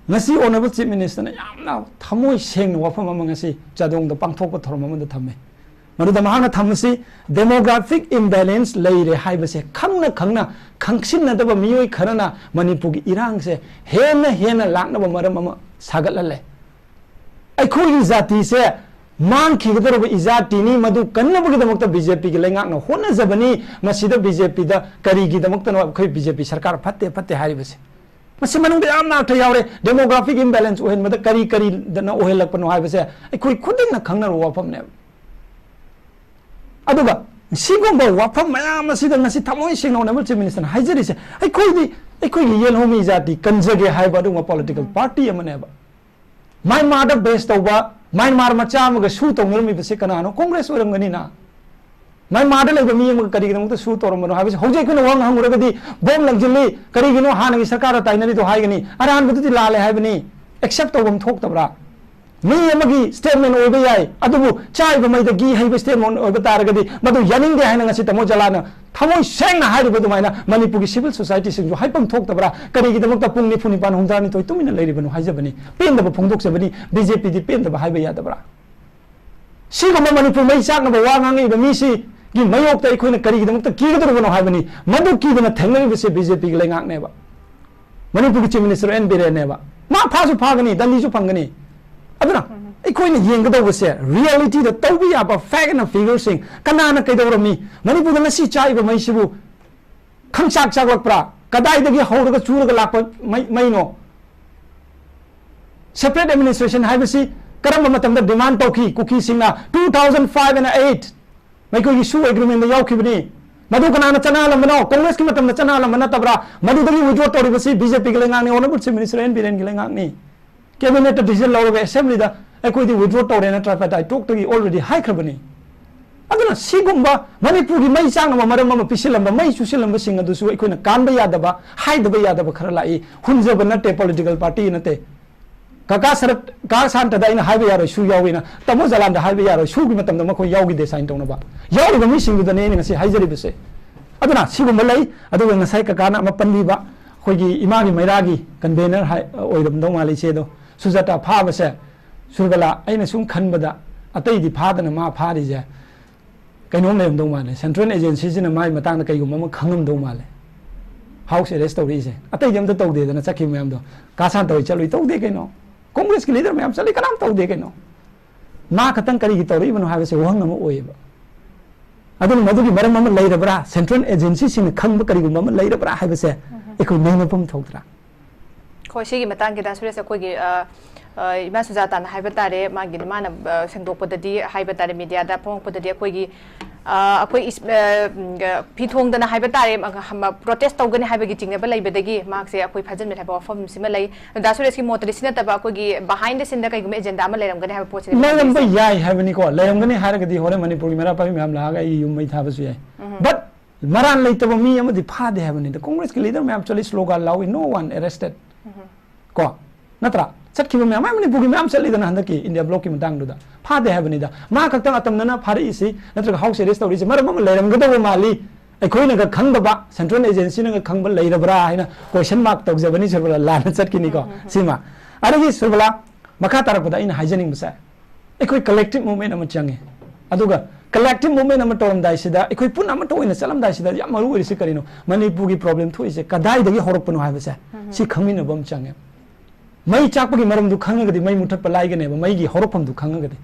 ꯉꯁꯤ Honourable Chief Ministerꯅ ꯌꯥꯝꯅ ꯊꯃꯣꯏ ꯁꯦꯡꯅ ꯋꯥꯐꯝ ꯑꯃ ꯉꯁꯤ ꯆꯥꯗꯣꯡꯗ ꯄꯥꯡꯊꯣꯛꯄ ꯊꯧꯔꯝ ꯑꯃꯗ ꯊꯝꯃꯦ꯫ ꯃꯗꯨꯗ ꯃꯍꯥꯛꯅ ꯊꯝꯕꯁꯤ demographic imbalance ꯂꯩꯔꯦ ꯍꯥꯏꯕꯁꯦ ꯈꯪꯅ ꯈꯪꯅ ꯈꯪꯁꯤꯟꯅꯗꯕ ꯃꯤꯑꯣꯏ ꯈꯔꯅ ꯃꯅꯤꯄꯨꯔꯒꯤ ꯏꯔꯥꯡꯁꯦ ꯍꯦꯟꯅ ꯍꯦꯟꯅ ꯂꯥꯛꯅꯕ ꯃꯔꯝ ꯑꯃ ꯁꯥꯒꯠꯍꯜꯂꯦ꯫ ꯑꯩꯈꯣꯏꯒꯤ ꯖꯥꯇꯤꯁꯦ ꯃꯥꯡꯈꯤꯒꯗꯧꯔꯕ ꯏꯖꯥꯇꯤꯅꯤ, ꯃꯗꯨ ꯀꯟꯅꯕꯒꯤꯗꯃꯛꯇ BJPꯒꯤ ꯂꯩꯉꯥꯛꯅ ꯍꯣꯠꯅꯖꯕꯅꯤ꯫ ꯃꯁꯤꯗ BJPꯗ ꯀꯔꯤꯒꯤꯗꯃꯛꯇꯅꯣ ꯑꯩꯈꯣꯏ BJP ꯁꯔꯀꯥꯔ ꯐꯠꯇꯦ ꯐꯠꯇꯦ ꯍꯥꯏꯔꯤꯕꯁꯦ? ꯃꯁꯤ ꯃꯅꯨꯡꯗ ꯌꯥꯝ ꯅꯥꯛꯇ ꯌꯥꯎꯔꯦ꯫ Demographic imbalance ꯑꯣꯏꯍꯟꯕꯗ ꯀꯔꯤ ꯀꯔꯤꯗꯅ ꯑꯣꯏꯍꯜꯂꯛꯄꯅꯣ ꯍꯥꯏꯕꯁꯦ ꯑꯩꯈꯣꯏ ꯈꯨꯗꯤꯡꯅ ꯈꯪꯅꯔꯕ ꯋꯥꯐꯝꯅꯦꯕ꯫ ꯑꯗꯨꯒ ꯁꯤꯒꯨꯝꯕ ꯋꯥꯐꯝ ꯃꯌꯥꯝ ꯑꯁꯤꯗ ꯉꯁꯤ ꯊꯃꯣꯏ ꯁꯦꯡꯅ Honourable Chief Ministerꯅ ꯍꯥꯏꯖꯔꯤꯁꯦ, ꯑꯩꯈꯣꯏꯗꯤ, ꯑꯩꯈꯣꯏꯒꯤ ꯌꯦꯜꯍꯧꯃꯤ ꯖꯥꯇꯤ ꯀꯟꯖꯒꯦ ꯍꯥꯏꯕ ꯑꯗꯨꯒꯨꯝꯕ political party ꯑꯃꯅꯦꯕ꯫ ꯃ꯭ꯌꯥꯟꯃꯥꯔꯗ base ꯇꯧꯕ, ꯃ꯭ꯌꯥꯟꯃꯥꯔ ꯃꯆꯥ ꯑꯃꯒ ꯁꯨ ꯇꯧꯅꯔꯝꯃꯤꯕꯁꯦ ꯀꯅꯥꯅꯣ? ꯀꯣꯡꯒ꯭ꯔꯦꯁ ꯑꯣꯏꯔꯝꯒꯅꯤꯅ꯫ ꯃ꯭ꯌꯥꯟꯃꯥꯔꯗ ꯂꯩꯕ ꯃꯤ ꯑꯃꯒ ꯀꯔꯤꯒꯤꯗꯃꯛꯇ ꯁꯨ ꯇꯧꯔꯝꯕꯅꯣ ꯍꯥꯏꯕꯁꯦ ꯍꯧꯖꯤꯛ ꯑꯩꯈꯣꯏꯅ ꯋꯥ ꯍꯪꯉꯨꯔꯒꯗꯤ ꯕꯣꯝ ꯂꯪꯁꯤꯜꯂꯤ, ꯀꯔꯤꯒꯤꯅꯣ ꯍꯥꯟꯅꯒꯤ ꯁꯔꯀꯥꯔꯗ ꯇꯥꯏꯅꯔꯤꯗꯣ ꯍꯥꯏꯒꯅꯤ꯫ ꯑꯔꯥꯟꯕꯗꯨꯗꯤ ꯂꯥꯜꯂꯦ ꯍꯥꯏꯕꯅꯤ꯫ Accept ꯇꯧꯐꯝ ꯊꯣꯛꯇꯕ꯭ꯔꯥ? ꯃꯤ ꯑꯃꯒꯤ statement ꯑꯣꯏꯕ ꯌꯥꯏ, ꯑꯗꯨꯕꯨ ꯆꯥꯏꯕ ꯃꯩꯗ ꯘꯤ ꯍꯩꯕ statement ꯑꯣꯏꯕ ꯇꯥꯔꯒꯗꯤ ꯃꯗꯨ ꯌꯥꯅꯤꯡꯗꯦ ꯍꯥꯏꯅ ꯉꯁꯤ ꯇꯥꯃꯣ ꯖꯂꯥꯟꯅ ꯊꯃꯣꯏ ꯁꯦꯡꯅ ꯍꯥꯏꯔꯤꯕ ꯑꯗꯨꯃꯥꯏꯅ ꯃꯅꯤꯄꯨꯔꯒꯤ civil society ꯁꯤꯡꯁꯨ ꯍꯥꯏꯐꯝ ꯊꯣꯛꯇꯕ꯭ꯔꯥ? ꯀꯔꯤꯒꯤꯗꯃꯛꯇ ꯄꯨꯡ ꯅꯤꯐꯨ ꯅꯤꯄꯥꯟ ꯍꯨꯝꯗ꯭ꯔꯥꯅꯤꯊꯣꯏ ꯇꯨꯃꯤꯟꯅ ꯂꯩꯔꯤꯕꯅꯣ ꯍꯥꯏꯖꯕꯅꯤ꯫ ꯄꯦꯟꯗꯕ ꯐꯣꯡꯗꯣꯛꯆꯕꯅꯤ꯫ ꯕꯤ ꯖꯦ ꯄꯤꯗꯤ ꯄꯦꯟꯗꯕ ꯍꯥꯏꯕ ꯌꯥꯗꯕ꯭ꯔꯥ? ꯁꯤꯒꯨꯝꯕ ꯃꯅꯤꯄꯨꯔ ꯃꯩ ꯆꯥꯛꯅꯕ ꯋꯥ ꯉꯥꯡꯉꯛꯏꯕ ꯃꯤꯁꯤꯒꯤ ꯃꯥꯌꯣꯛꯇ ꯑꯩꯈꯣꯏꯅ ꯀꯔꯤꯒꯤꯗꯃꯛꯇ ꯀꯤꯒꯗꯧꯔꯤꯕꯅꯣ ꯍꯥꯏꯕꯅꯤ꯫ ꯃꯗꯨ ꯀꯤꯗꯅ ꯊꯦꯡꯅꯔꯤꯕꯁꯤ ꯕꯤ ꯖꯦ ꯄꯤꯒꯤ ꯂꯩꯉꯥꯛꯅꯦꯕ꯫ ꯃꯅꯤꯄꯨꯔꯒꯤ Chief Minister ꯑꯦꯟ ꯕꯤꯔꯦꯟꯅꯦꯕ꯫ ꯃꯥ ꯐꯥꯁꯨ ꯐꯥꯒꯅꯤ, ꯗꯟꯗꯤꯁꯨ ꯐꯪꯒꯅꯤ꯫ ꯑꯗꯨꯅ ꯑꯩꯈꯣꯏꯅ ꯌꯦꯡꯒꯗꯧꯕꯁꯦ reality ꯗ ꯇꯧꯕ ꯌꯥꯕ fact and figure ꯁꯤꯡ, ꯀꯅꯥꯅ ꯀꯩꯗꯧꯔꯝꯃꯤ, ꯃꯅꯤꯄꯨꯔꯗ ꯉꯁꯤ ꯆꯥꯛꯏꯕ ꯃꯩꯁꯤꯕꯨ ꯈꯪꯆꯥꯛ ꯆꯥꯛꯂꯛꯄ꯭ꯔꯥ, ꯀꯗꯥꯏꯗꯒꯤ ꯍꯧꯔꯒ ꯆꯨꯔꯒ ꯂꯥꯛꯄ ꯃꯩ-, ꯃꯩꯅꯣ? Separate administration ꯍꯥꯏꯕꯁꯤ ꯀꯔꯝꯕ ꯃꯇꯝꯗ demand ꯇꯧꯈꯤ ꯀꯨꯀꯤꯁꯤꯡꯅ? Two thousand five and eight ꯃꯩꯈꯣꯏꯒꯤ ꯁꯨ ꯑꯦꯒ꯭ꯔꯤꯃꯦꯟꯗ ꯌꯥꯎꯈꯤꯕꯅꯤ꯫ ꯃꯗꯨ ꯀꯅꯥꯅ ꯆꯠꯅꯍꯜꯂꯝꯕꯅꯣ? ꯀꯣꯡꯒ꯭ꯔꯦꯁꯀꯤ ꯃꯇꯝꯗ ꯆꯠꯅꯍꯜꯂꯝꯕ ꯅꯠꯇꯕ꯭ꯔꯥ? ꯃꯗꯨꯗꯒꯤ withdraw ꯇꯧꯔꯤꯕꯁꯤ ꯕꯤ ꯖꯦ ꯄꯤꯒꯤ ꯂꯩꯉꯥꯛꯅꯤ, Honourable Chief Minister ꯑꯦꯟ ꯕꯤꯔꯦꯟꯒꯤ ꯂꯩꯉꯥꯛꯅꯤ꯫ Cabinet ꯇ decision ꯂꯧꯔꯒ assembly ꯗ ꯑꯩꯈꯣꯏꯗꯤ withdraw ꯇꯧꯔꯦꯅ tripartite talk ꯇꯒꯤ already ꯍꯥꯏꯈ꯭ꯔꯕꯅꯤ꯫ ꯑꯗꯨꯅ ꯁꯤꯒꯨꯝꯕ ꯃꯅꯤꯄꯨꯔꯒꯤ ꯃꯩ ꯆꯥꯛꯅꯕ ꯃꯔꯝ ꯑꯃ ꯄꯤꯁꯤꯜꯂꯝꯕ, ꯃꯩ ꯆꯨꯁꯤꯜꯂꯝꯕꯁꯤꯡ ꯑꯗꯨꯁꯨ ꯑꯩꯈꯣꯏꯅ ꯀꯥꯟꯕ ꯌꯥꯗꯕ, ꯍꯥꯏꯗꯕ ꯌꯥꯗꯕ ꯈꯔ ꯂꯥꯛꯏ꯫ ꯍꯨꯟꯖꯕ ꯅꯠꯇꯦ, political party ꯅꯠꯇꯦ꯫ ꯀꯀꯥ ꯁꯔꯠ, ꯀꯥ ꯁꯥꯟꯇꯗ ꯑꯩꯅ ꯍꯥꯏꯕ ꯌꯥꯔꯣꯏ, ꯁꯨ ꯌꯥꯎꯏꯅ, ꯇꯥꯃꯣ ꯖꯂꯥꯟꯗ ꯍꯥꯏꯕ ꯌꯥꯔꯣꯏ, ꯁꯨꯒꯤ ꯃꯇꯝꯗ ꯃꯈꯣꯏ ꯌꯥꯎꯈꯤꯗꯦ sign ꯇꯧꯅꯕ꯫ ꯌꯥꯎꯔꯤꯕ ꯃꯤꯁꯤꯡꯗꯨꯗꯅꯦ ꯑꯩꯅ ꯉꯁꯤ ꯍꯥꯏꯖꯔꯤꯕꯁꯦ꯫ ꯑꯗꯨꯅ ꯁꯤꯒꯨꯝꯕ ꯂꯩ꯫ ꯑꯗꯨꯒ ꯉꯁꯥꯏ ꯀꯀꯥꯅ ꯑꯃ ꯄꯟꯕꯤꯕ, ꯑꯩꯈꯣꯏꯒꯤ ꯏꯃꯥꯒꯤ ꯃꯩꯔꯥꯒꯤ convener ꯍꯥꯏ-, ꯑꯣꯏꯔꯝꯗꯧ ꯃꯥꯜꯂꯦ ꯏꯆꯦꯗꯣ, ꯁꯨꯖꯥꯇꯥ ꯐꯥꯕꯁꯦ ꯁꯨꯔꯕꯂꯥ, ꯑꯩꯅ ꯁꯨꯝ ꯈꯟꯕꯗ ꯑꯇꯩꯗꯤ ꯐꯥꯗꯅ ꯃꯥ ꯐꯥꯔꯤꯁꯦ ꯀꯩꯅꯣꯝ ꯂꯩꯔꯝꯗꯧ ꯃꯥꯜꯂꯦ꯫ Central agency ꯁꯤꯅ ꯃꯥꯒꯤ ꯃꯇꯥꯡꯗ ꯀꯩꯒꯨꯝꯕ ꯑꯃ ꯈꯪꯉꯝꯗꯧ ꯃꯥꯜꯂꯦ꯫ House arrest ꯇꯧꯔꯛꯏꯁꯦ꯫ ꯑꯇꯩꯗꯤ ꯑꯝꯇ ꯇꯧꯗꯦꯗꯅ ꯆꯠꯈꯤꯕ ꯃꯌꯥꯝꯗꯣ꯫ ꯀꯥ ꯁꯥꯟꯇ ꯍꯣꯏ ꯆꯠꯂꯨꯏ, ꯇꯧꯗꯦ ꯀꯩꯅꯣ꯫ ꯀꯣꯡꯒ꯭ꯔꯦꯁꯀꯤ leader ꯃꯌꯥꯝ ꯆꯠꯂꯤ, ꯀꯅꯥꯝ ꯇꯧꯗꯦ ꯀꯩꯅꯣ꯫ ꯃꯥ ꯈꯛꯇꯪ ꯀꯔꯤꯒꯤ ꯇꯧꯔꯛꯏꯕꯅꯣ ꯍꯥꯏꯕꯁꯦ ꯋꯥꯍꯪ ꯑꯃ ꯑꯣꯏꯌꯦꯕ꯫ ꯑꯗꯨꯅ ꯃꯗꯨꯒꯤ ꯃꯔꯝ ꯑꯃ ꯂꯩꯔꯕ꯭ꯔꯥ, Central agency ꯁꯤꯡꯅ ꯈꯪꯕ ꯀꯔꯤꯒꯨꯝꯕ ꯑꯃ ꯂꯩꯔꯕ꯭ꯔꯥ ꯍꯥꯏꯕꯁꯦ ꯑꯩꯈꯣꯏ ꯅꯩꯅꯐꯝ ꯊꯣꯛꯇ꯭ꯔꯥ? ꯍꯣꯏ, ꯁꯤꯒꯤ ꯃꯇꯥꯡꯒꯤꯗ ꯁꯨꯔꯦꯁ, ꯑꯩꯈꯣꯏꯒꯤ, ꯑ, ꯑ, ꯏꯃꯥ ꯁꯨꯖꯥꯇꯥꯅ ꯍꯥꯏꯕ ꯇꯥꯔꯦ, ꯃꯥꯒꯤ, ꯃꯥꯅ, ꯑ, ꯁꯦꯡꯗꯣꯛꯄꯗꯗꯤ ꯍꯥꯏꯕ ꯇꯥꯔꯦ, media ꯗ ꯐꯣꯡꯉꯛꯄꯗꯗꯤ ꯑꯩꯈꯣꯏꯒꯤ, ꯑ, ꯑꯩꯈꯣꯏ ꯏꯁ-, ꯑ, ꯎꯝ, ꯑ, ꯐꯤ ꯊꯣꯡꯗꯅ ꯍꯥꯏꯕ ꯇꯥꯔꯦ, ꯑ, ꯍꯝ, protest ꯇꯧꯒꯅꯤ ꯍꯥꯏꯕꯒꯤ ꯆꯤꯡꯅꯕ ꯂꯩꯕꯗꯒꯤ ꯃꯍꯥꯛꯁꯦ ꯑꯩꯈꯣꯏ ꯐꯥꯖꯤꯟꯕꯅꯤ ꯍꯥꯏꯕ ꯋꯥꯐꯝꯁꯤꯃ ꯂꯩ꯫ ꯗꯥ ꯁꯨꯔꯦꯁꯀꯤ ꯃꯣꯠꯇꯗꯤ ꯁꯤ ꯅꯠꯇꯕ ꯑꯩꯈꯣꯏꯒꯤ behind the scene ꯗ ꯀꯩꯒꯨꯝꯕ agenda ꯑꯃ ꯂꯩꯔꯝꯒꯅꯤ ꯍꯥꯏꯕ ꯄꯣꯠꯁꯤꯗꯤ ꯂꯩꯔꯝꯕ ꯌꯥꯏ ꯍꯥꯏꯕꯅꯤꯀꯣ, ꯂꯩꯔꯝꯒꯅꯤ ꯍꯥꯏꯔꯒꯗꯤ ꯍꯣꯔꯦꯟ ꯃꯅꯤꯄꯨꯔꯒꯤ ꯃꯩꯔꯥ ꯄꯥꯏꯕꯤ ꯃꯌꯥꯝ ꯂꯥꯛꯑꯒ ꯑꯩ ꯌꯨꯝ ꯃꯩ ꯊꯥꯕꯁꯨ ꯌꯥꯏ꯫ ꯎꯝ꯫ But ꯃꯔꯥꯟ ꯂꯩꯇꯕ ꯃꯤ ꯑꯃꯗꯤ ꯐꯥꯗꯦ ꯍꯥꯏꯕꯅꯤꯗ꯫ ꯀꯣꯡꯒ꯭ꯔꯦꯁꯀꯤ leader ꯃꯌꯥꯝ ꯆꯠꯂꯤ, slogan ꯂꯥꯎꯏ, "No one arrested"꯫ ꯎꯝ꯫ ꯀꯣ? ꯅꯠꯇ꯭ꯔꯥ? ꯆꯠꯈꯤꯕ ꯃꯌꯥꯝ, ꯑꯩ ꯃꯅꯤꯄꯨꯔꯒꯤ ꯃꯌꯥꯝ ꯆꯠꯂꯤꯗꯅ ꯍꯟꯗꯛꯀꯤ ꯏꯟꯗꯤꯌꯥ ꯕ꯭ꯂꯣꯛꯀꯤ ꯃꯇꯥꯡꯗꯨꯗ꯫ ꯐꯥꯗꯦ ꯍꯥꯏꯕꯅꯤꯗ꯫ ꯃꯥ ꯈꯛꯇꯪ ꯑꯇꯝꯅꯅ ꯐꯥꯔꯛꯏꯁꯤ ꯅꯠꯇ꯭ꯔꯒ ꯍꯥꯎꯁ ꯑꯦꯔꯦꯁ ꯇꯧꯔꯤꯁꯤ ꯃꯔꯝ ꯑꯃ ꯂꯩꯔꯝꯒꯗꯧꯕ ꯃꯥꯜꯂꯤ꯫ ꯑꯩꯈꯣꯏꯅꯒ ꯈꯪꯗꯕ, ꯁꯦꯟꯇ꯭ꯔꯦꯜ ꯑꯦꯖꯦꯟꯁꯤꯅꯒ ꯈꯪꯕ ꯂꯩꯔꯕ꯭ꯔꯥ ꯍꯥꯏꯅ ꯀꯣꯏꯁꯟ ꯃꯥꯔꯛ ꯇꯧꯖꯕꯅꯤ ꯁꯨꯔꯕꯂꯥ, ꯂꯥꯟꯅ ꯆꯠꯈꯤꯅꯤꯀꯣ꯫ ꯎꯝ, ꯎꯝ, ꯎꯝ꯫ ꯁꯤꯃ꯫ ꯑꯗꯒꯤ ꯁꯨꯔꯕꯂꯥ, ꯃꯈꯥ ꯇꯥꯔꯛꯄꯗ ꯑꯩꯅ ꯍꯥꯏꯖꯅꯤꯡꯕꯁꯦ, ꯑꯩꯈꯣꯏ ꯀꯂꯦꯛꯇꯤꯚ ꯃꯨꯚꯃꯦꯟ ꯑꯃ ꯆꯪꯉꯤ꯫ ꯑꯗꯨꯒ ꯀꯂꯦꯛꯇꯤꯚ ꯃꯨꯚꯃꯦꯟ ꯑꯃ ꯇꯧꯔꯝꯗꯥꯏꯁꯤꯗ, ꯑꯩꯈꯣꯏ ꯄꯨꯟꯅ ꯑꯃꯠꯇ ꯑꯣꯏꯅ ꯆꯠꯂꯝꯗꯥꯏꯁꯤꯗ ꯌꯥꯝ ꯃꯔꯨ ꯑꯣꯏꯔꯤꯁꯤ ꯀꯔꯤꯅꯣ? ꯃꯅꯤꯄꯨꯔꯒꯤ ꯄ꯭ꯔꯣꯕ꯭ꯂꯦꯝ ꯊꯣꯛꯏꯁꯦ ꯀꯗꯥꯏꯗꯒꯤ ꯍꯧꯔꯛꯄꯅꯣ ꯍꯥꯏꯕꯁꯦ, ꯎꯝ, ꯁꯤ ꯈꯪꯃꯤꯟꯅꯕ ꯑꯃ ꯆꯪꯉꯦ꯫ ꯃꯩ ꯆꯥꯛꯄꯒꯤ ꯃꯔꯝꯗꯨ ꯈꯪꯉꯒꯗꯤ ꯃꯩ ꯃꯨꯊꯠꯄ ꯂꯥꯏꯒꯅꯦꯕ, ꯃꯩꯒꯤ ꯍꯧꯔꯛꯐꯝꯗꯨ ꯈꯪꯉꯒꯗꯤ꯫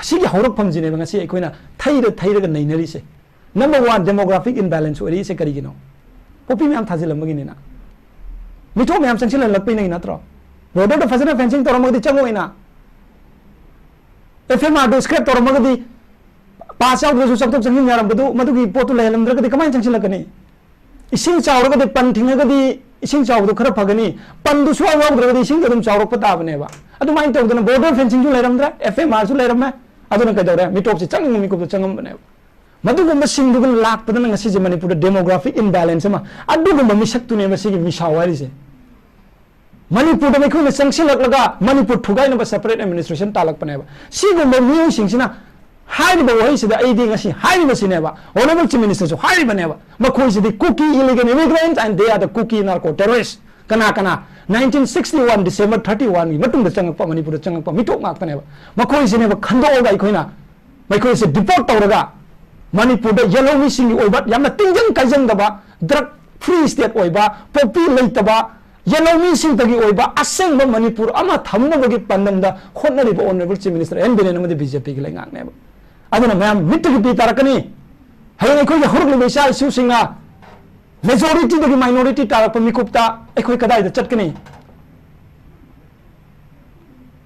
ꯑꯁꯤꯒꯤ ꯍꯧꯔꯛꯐꯝꯁꯤꯅꯦꯕ ꯉꯁꯤ ꯑꯩꯈꯣꯏꯅ ꯊꯩꯔ ꯊꯩꯔꯒ ꯅꯩꯅꯔꯤꯁꯦ꯫ ꯅꯝꯕꯔ ꯋꯥꯟ, ꯗꯦꯃꯣꯒ꯭ꯔꯥꯐꯤꯛ ꯏꯝꯕꯦꯂꯦꯟꯁ ꯑꯣꯏꯔꯛꯏꯁꯦ ꯀꯔꯤꯒꯤꯅꯣ? ꯄꯣꯄꯤ ꯃꯌꯥꯝ ꯊꯥꯖꯤꯜꯂꯝꯕꯒꯤꯅꯤꯅ꯫ ꯃꯤꯊꯣꯛ ꯃꯌꯥꯝ ꯆꯪꯁꯤꯜꯍꯜꯂꯛꯄꯩꯅꯦ ꯅꯠꯇ꯭ꯔꯣ? ꯕꯣꯔꯗꯔꯗ ꯐꯖꯅ ꯐꯦꯟꯁꯤꯡ ꯇꯧꯔꯝꯃꯒꯗꯤ ꯆꯪꯉꯣꯏꯅ꯫ ꯑꯦꯐ ꯑꯦꯝ ꯑꯥꯔꯗꯨ ꯁ꯭ꯀ꯭ꯔꯦꯞ ꯇꯧꯔꯝꯃꯒꯗꯤ, ꯄꯥꯁ ꯌꯥꯎꯗ꯭ꯔꯁꯨ ꯆꯪꯊꯣꯛ ꯆꯪꯁꯤꯟ ꯌꯥꯔꯝꯕꯗꯨ, ꯃꯗꯨꯒꯤ ꯄꯣꯠꯇꯨ ꯂꯩꯍꯜꯂꯝꯗ꯭ꯔꯒꯗꯤ ꯀꯃꯥꯏꯅ ꯆꯪꯁꯤꯜꯂꯛꯀꯅꯤ? ꯏꯁꯤꯡ ꯆꯥꯎꯔꯒꯗꯤ, ꯄꯟ ꯊꯤꯡꯉꯒꯗꯤ ꯏꯁꯤꯡ ꯆꯥꯎꯕꯗꯣ ꯈꯔ ꯐꯒꯅꯤ꯫ ꯄꯟꯗꯨ ꯁꯨꯡꯌꯥꯎ ꯌꯥꯎꯗ꯭ꯔꯒꯗꯤ ꯏꯁꯤꯡꯗꯣ ꯑꯗꯨꯝ ꯆꯥꯎꯔꯛꯄ ꯇꯥꯕꯅꯦꯕ꯫ ꯑꯗꯨꯃꯥꯏꯅ ꯇꯧꯗꯅ ꯕꯣꯔꯗꯔ ꯐꯦꯟꯁꯤꯡꯁꯨ ꯂꯩꯔꯝꯗ꯭ꯔꯦ, ꯑꯦꯐ ꯑꯦꯝ ꯑꯥꯔꯁꯨ ꯂꯩꯔꯝꯃꯦ꯫ ꯑꯗꯨꯅ ꯀꯩꯗꯧꯔꯦ? ꯃꯤꯇꯣꯞꯁꯦ ꯆꯪꯅꯤꯡꯕ ꯃꯤꯀꯨꯞꯇ ꯆꯪꯉꯝꯕꯅꯦꯕ꯫ ꯃꯗꯨꯒꯨꯝꯕꯁꯤꯡꯗꯨꯒ ꯂꯥꯛꯄꯗꯅ ꯉꯁꯤꯁꯦ ꯃꯅꯤꯄꯨꯔꯗ ꯗꯦꯃꯣꯒ꯭ꯔꯥꯐꯤꯛ ꯏꯝꯕꯦꯂꯦꯟꯁ ꯑꯃ, ꯑꯗꯨꯒꯨꯝꯕ ꯃꯤꯁꯛꯇꯨꯅꯦꯕ ꯁꯤꯒꯤ ꯃꯤꯁꯥꯎ ꯍꯥꯏꯔꯤꯁꯦ꯫ ꯃꯅꯤꯄꯨꯔꯗ ꯃꯈꯣꯏꯅ ꯆꯪꯁꯤꯜꯂꯛꯂꯒ ꯃꯅꯤꯄꯨꯔ ꯊꯨꯒꯥꯏꯅꯕ ꯁꯦꯄꯔꯦꯠ ꯑꯦꯗꯃꯤꯅꯤꯁꯇ꯭ꯔꯦꯁꯟ ꯇꯥꯜꯂꯛꯄꯅꯦꯕ꯫ ꯁꯤꯒꯨꯝꯕ ꯃꯤꯑꯣꯏꯁꯤꯡꯁꯤꯅ ꯍꯥꯏꯔꯤꯕ ꯋꯥꯍꯩꯁꯤꯗ ꯑꯩꯗꯤ ꯉꯁꯤ ꯍꯥꯏꯔꯤꯕꯁꯤꯅꯦꯕ, ꯑꯣꯅꯔꯦꯕꯜ ꯆꯤꯐ ꯃꯤꯅꯤꯁꯇꯔꯁꯨ ꯍꯥꯏꯔꯤꯕꯅꯦꯕ, ꯃꯈꯣꯏꯁꯤꯗꯤ Kuki illegal immigrants and they are the Kuki narco terrorists꯫ ꯀꯅꯥ ꯀꯅꯥ? Nineteen sixty one December thirty one ꯒꯤ ꯃꯇꯨꯡꯗ ꯆꯪꯉꯛꯄ, ꯃꯅꯤꯄꯨꯔꯗ ꯆꯪꯉꯛꯄ ꯃꯤꯇꯣꯞ ꯉꯥꯛꯇꯅꯦꯕ꯫ ꯃꯈꯣꯏꯁꯤꯅꯦꯕ ꯈꯟꯗꯣꯛꯑꯒ ꯑꯩꯈꯣꯏꯅ ꯃꯈꯣꯏꯁꯦ deport ꯇꯧꯔꯒ ꯃꯅꯤꯄꯨꯔꯗ ꯌꯦꯜꯍꯧꯃꯤꯁꯤꯡꯒꯤ ꯑꯣꯏꯕ ꯌꯥꯝꯅ ꯇꯤꯟꯖꯪ ꯀꯥꯏꯖꯪꯗꯕ, drug free state ꯑꯣꯏꯕ, ꯄꯣꯄꯤ ꯂꯩꯇꯕ, ꯌꯦꯜꯍꯧꯃꯤꯁꯤꯡꯇꯒꯤ ꯑꯣꯏꯕ ꯑꯁꯦꯡꯕ ꯃꯅꯤꯄꯨꯔ ꯑꯃ ꯊꯝꯅꯕꯒꯤ ꯄꯥꯟꯗꯝꯗ ꯍꯣꯠꯅꯔꯤꯕ honourable chief minister N Biren ꯑꯃꯗꯤ ꯕꯤ ꯖꯦ ꯄꯤꯒꯤ ꯂꯩꯉꯥꯛꯅꯦꯕ꯫ ꯑꯗꯨꯅ ꯃꯌꯥꯝ ꯃꯤꯠꯇꯒꯤ ꯄꯤ ꯇꯥꯔꯛꯀꯅꯤ꯫ ꯍꯌꯦꯡ ꯑꯩꯈꯣꯏꯒꯤ ꯍꯧꯔꯛꯂꯤꯕ ꯏꯆꯥ ꯏꯁꯨꯁꯤꯡꯅ ꯃꯦꯖꯣꯔꯤꯇꯤꯗꯒꯤ ꯃꯥꯏꯅꯣꯔꯤꯇꯤ ꯇꯥꯔꯛꯄ ꯃꯤꯀꯨꯞꯇ ꯑꯩꯈꯣꯏ ꯀꯗꯥꯏꯗ ꯆꯠꯀꯅꯤ?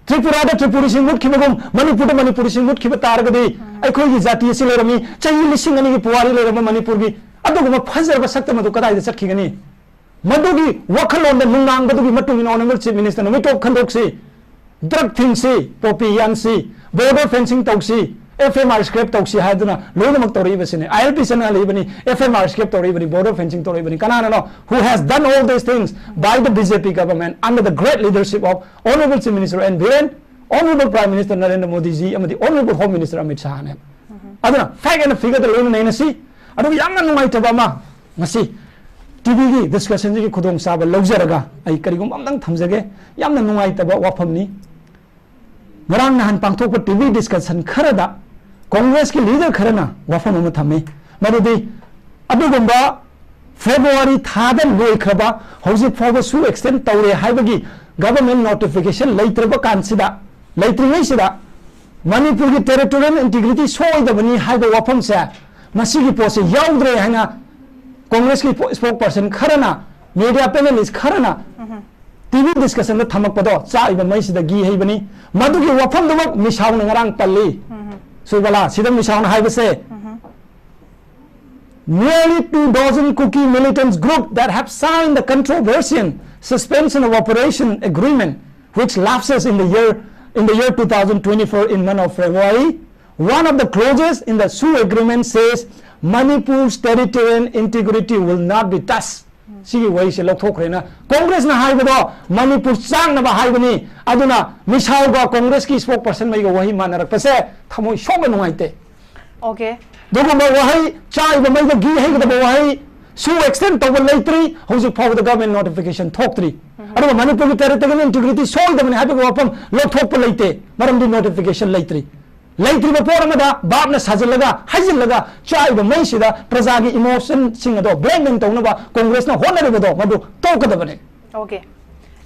ꯇ꯭ꯔꯤꯄꯨꯔꯥꯗ ꯇ꯭ꯔꯤꯄꯨꯔꯤꯁꯤꯡ ꯃꯨꯠꯈꯤꯕꯒꯨꯝ ꯃꯅꯤꯄꯨꯔꯗ ꯃꯅꯤꯄꯨꯔꯤꯁꯤꯡ ꯃꯨꯠꯈꯤꯕ ꯇꯥꯔꯒꯗꯤ, ꯑꯩꯈꯣꯏꯒꯤ ꯖꯥꯇꯤ ꯑꯁꯤ ꯂꯩꯔꯝꯃꯤ, ꯆꯍꯤ ꯂꯤꯁꯤꯡ ꯑꯅꯤꯒꯤ ꯄꯨꯋꯥꯔꯤ ꯂꯩꯔꯝꯕ ꯃꯅꯤꯄꯨꯔꯒꯤ ꯑꯗꯨꯒꯨꯝꯕ ꯐꯖꯔꯕ ꯁꯛꯇꯝ ꯑꯗꯨ ꯀꯗꯥꯏꯗ ꯆꯠꯈꯤꯒꯅꯤ? ꯃꯗꯨꯒꯤ ꯋꯥꯈꯜꯂꯣꯟꯗ ꯅꯨꯡꯅꯥꯡꯕꯗꯨꯒꯤ ꯃꯇꯨꯡ ꯏꯟꯅ ꯑꯣꯅꯔꯦꯕꯜ ꯆꯤꯐ ꯃꯤꯅꯤꯁꯇꯔꯅ ꯃꯤꯇꯣꯞ ꯈꯟꯗꯣꯛꯁꯤ, ꯗ꯭ꯔꯒ ꯊꯤꯡꯁꯤ, ꯄꯣꯄꯤ ꯌꯥꯟꯁꯤ, ꯕꯣꯔꯗꯔ ꯐꯦꯟꯁꯤꯡ ꯇꯧꯁꯤ, F M R scrap ꯇꯧꯁꯤ ꯍꯥꯏꯗꯨꯅ ꯂꯣꯏꯅꯃꯛ ꯇꯧꯔꯛꯏꯕꯁꯤꯅꯤ꯫ I L P ꯆꯠꯅꯍꯜꯂꯤꯕꯅꯤ, F M R scrap ꯇꯧꯔꯛꯏꯕꯅꯤ, border fencing ꯇꯧꯔꯛꯏꯕꯅꯤ꯫ ꯀꯅꯥꯅꯅꯣ? Who has done all these things by the B J P government under the great leadership of Honorable Chief Minister N Biren, Honorable Prime Minister Narendra Modi ji ꯑꯃꯗꯤ Honorable Home Minister Amit Shah ꯅꯦ꯫ ꯑꯗꯨꯅ fact and figure ꯗ ꯂꯣꯏꯅ ꯅꯩꯅꯁꯤ꯫ ꯑꯗꯨꯒ ꯌꯥꯝꯅ ꯅꯨꯡꯉꯥꯏꯇꯕ ꯑꯃ, ꯉꯁꯤ T V ꯒꯤ discussion ꯁꯤꯒꯤ ꯈꯨꯗꯣꯡꯆꯥꯕ ꯂꯧꯖꯔꯒ ꯑꯩ ꯀꯔꯤꯒꯨꯝꯕ ꯑꯝꯇꯪ ꯊꯝꯖꯒꯦ꯫ ꯌꯥꯝꯅ ꯅꯨꯡꯉꯥꯏꯇꯕ ꯋꯥꯐꯝꯅꯤ꯫ ꯉꯔꯥꯡ ꯅꯍꯥꯟ ꯄꯥꯡꯊꯣꯛꯄ T V discussion ꯈꯔꯗ Congress ꯀꯤ leader ꯈꯔꯅ ꯋꯥꯐꯝ ꯑꯃ ꯊꯝꯃꯤ, ꯃꯗꯨꯗꯤ ꯑꯗꯨꯒꯨꯝꯕ February ꯊꯥꯗ ꯂꯣꯏꯈ꯭ꯔꯕ, ꯍꯧꯖꯤꯛ ꯐꯥꯎꯕ ꯁꯨ extend ꯇꯧꯔꯦ ꯍꯥꯏꯕꯒꯤ government notification ꯂꯩꯇ꯭ꯔꯕ ꯀꯥꯟꯁꯤꯗ, ꯂꯩꯇ꯭ꯔꯤꯉꯩꯁꯤꯗ ꯃꯅꯤꯄꯨꯔꯒꯤ territorial integrity ꯁꯣꯏꯗꯕꯅꯤ ꯍꯥꯏꯕ ꯋꯥꯐꯝꯁꯦ, ꯃꯁꯤꯒꯤ ꯄꯣꯠꯁꯦ ꯌꯥꯎꯗ꯭ꯔꯦ ꯍꯥꯏꯅ Congress ꯀꯤ spokesperson ꯈꯔꯅ, media panelist ꯈꯔꯅ T V discussion ꯗ ꯊꯝꯃꯛꯄꯗꯣ ꯆꯥꯛꯏꯕ ꯃꯩꯁꯤꯗ ꯘꯤ ꯍꯩꯕꯅꯤ꯫ ꯃꯗꯨꯒꯤ ꯋꯥꯐꯝꯗꯨꯃꯛ ꯃꯤꯁꯥꯎꯅ ꯉꯔꯥꯡ ꯄꯜꯂꯤ꯫ ꯁꯨꯔꯕꯂꯥ, ꯁꯤꯗ ꯃꯤꯁꯥꯎꯅ ꯍꯥꯏꯕꯁꯦ, nearly two dozen Kuki militants group that have signed the controversial suspension of operation agreement, which lapses in the year, in the year two thousand twenty-four in month of February. One of the clauses in the S O O agreement says Manipur's territorial integrity will not be touched. ꯁꯤꯒꯤ ꯋꯥꯍꯩꯁꯦ ꯂꯧꯊꯣꯛꯈ꯭ꯔꯦꯅ Congress ꯅ ꯍꯥꯏꯕꯗꯣ ꯃꯅꯤꯄꯨꯔ ꯆꯥꯛꯅꯕ ꯍꯥꯏꯕꯅꯤ꯫ ꯑꯗꯨꯅ ꯃꯤꯁꯥꯎꯒ Congress ꯀꯤ spokesperson ꯃꯩꯒ ꯋꯥꯍꯩ ꯃꯥꯟꯅꯔꯛꯄꯁꯦ ꯊꯃꯣꯏ ꯁꯣꯛꯅ ꯅꯨꯡꯉꯥꯏꯇꯦ꯫ Okay. ꯑꯗꯨꯒꯨꯝꯕ ꯋꯥꯍꯩ, ꯆꯥꯛꯏꯕ ꯃꯩꯗ ꯘꯤ ꯍꯩꯒꯗꯕ ꯋꯥꯍꯩ, ꯁꯨ extend ꯇꯧꯕ ꯂꯩꯇ꯭ꯔꯤ, ꯍꯧꯖꯤꯛ ꯐꯥꯎꯕꯗ government notification ꯊꯣꯛꯇ꯭ꯔꯤ꯫ ꯑꯗꯨꯒ ꯃꯅꯤꯄꯨꯔꯒꯤ territorial integrity ꯁꯣꯏꯗꯕꯅꯤ ꯍꯥꯏꯕꯒꯤ ꯋꯥꯐꯝ ꯂꯧꯊꯣꯛꯄ ꯂꯩꯇꯦ, ꯃꯔꯝꯗꯤ notification ꯂꯩꯇ꯭ꯔꯤ꯫ ꯂꯩꯇ꯭ꯔꯤꯕ ꯄꯣꯠ ꯑꯃꯗ ꯚꯥꯞꯅ ꯁꯥꯖꯤꯜꯂꯒ, ꯍꯩꯖꯤꯜꯂꯒ, ꯆꯥꯛꯏꯕ ꯃꯩꯁꯤꯗ ꯄ꯭ꯔꯖꯥꯒꯤ emotion ꯁꯤꯡ ꯑꯗꯣ blackmail ꯇꯧꯅꯕ Congress ꯅ ꯍꯣꯠꯅꯔꯤꯕꯗꯣ ꯃꯗꯨ ꯇꯣꯛꯀꯗꯕꯅꯤ꯫ Okay.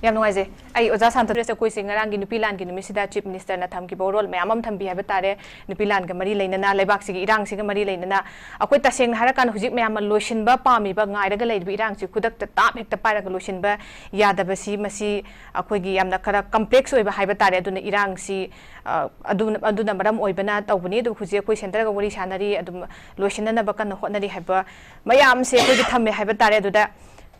ꯌꯥꯝ ꯅꯨꯡꯉꯥꯏꯖꯩ꯫ ꯑꯩ ꯑꯣꯖꯥ ꯁꯥꯟꯇ ꯗ꯭ꯔꯦꯁ ꯑꯩꯈꯣꯏꯁꯦ ꯉꯔꯥꯡꯒꯤ ꯅꯨꯄꯤ ꯂꯥꯟꯒꯤ ꯅꯨꯃꯤꯠꯁꯤꯗ Chief Minister ꯅ ꯊꯝꯈꯤꯕ ꯋꯥꯔꯣꯜ ꯃꯌꯥꯝ ꯑꯃ ꯊꯝꯕꯤ ꯍꯥꯏꯕ ꯇꯥꯔꯦ꯫ ꯅꯨꯄꯤ ꯂꯥꯟꯒ ꯃꯔꯤ ꯂꯩꯅꯅ, ꯂꯩꯕꯥꯛꯁꯤꯒꯤ ꯏꯔꯥꯡꯁꯤꯒ ꯃꯔꯤ ꯂꯩꯅꯅ ꯑꯩꯈꯣꯏ ꯇꯁꯦꯡꯅ ꯍꯥꯏꯔꯀꯥꯟꯗ ꯍꯧꯖꯤꯛ ꯃꯌꯥꯝꯅ ꯂꯣꯏꯁꯤꯟꯕ ꯄꯥꯝꯃꯤꯕ, ꯉꯥꯏꯔꯒ ꯂꯩꯔꯤꯕ ꯏꯔꯥꯡꯁꯤ ꯈꯨꯗꯛꯇ ꯇꯥꯞ ꯍꯦꯛꯇ ꯄꯥꯏꯔꯒ ꯂꯣꯏꯁꯤꯟꯕ ꯌꯥꯗꯕꯁꯤ, ꯃꯁꯤ ꯑꯩꯈꯣꯏꯒꯤ ꯌꯥꯝꯅ ꯈꯔ complex ꯑꯣꯏꯕ ꯍꯥꯏꯕ ꯇꯥꯔꯦ꯫ ꯑꯗꯨꯅ ꯏꯔꯥꯡꯁꯤ, ꯑ, ꯑꯗꯨꯅ, ꯑꯗꯨꯅ ꯃꯔꯝ ꯑꯣꯏꯕꯅ ꯇꯧꯕꯅꯤ꯫ ꯑꯗꯨ ꯍꯧꯖꯤꯛ ꯑꯩꯈꯣꯏ centre ꯒ ꯋꯥꯔꯤ ꯁꯥꯟꯅꯔꯤ, ꯑꯗꯨꯝ ꯂꯣꯏꯁꯤꯟꯅꯅꯕ ꯀꯟꯅ ꯍꯣꯠꯅꯔꯤ ꯍꯥꯏꯕ ꯃꯌꯥꯝꯁꯦ ꯑꯩꯈꯣꯏꯒꯤ ꯊꯝꯃꯦ ꯍꯥꯏꯕ ꯇꯥꯔꯦ꯫ ꯑꯗꯨꯗ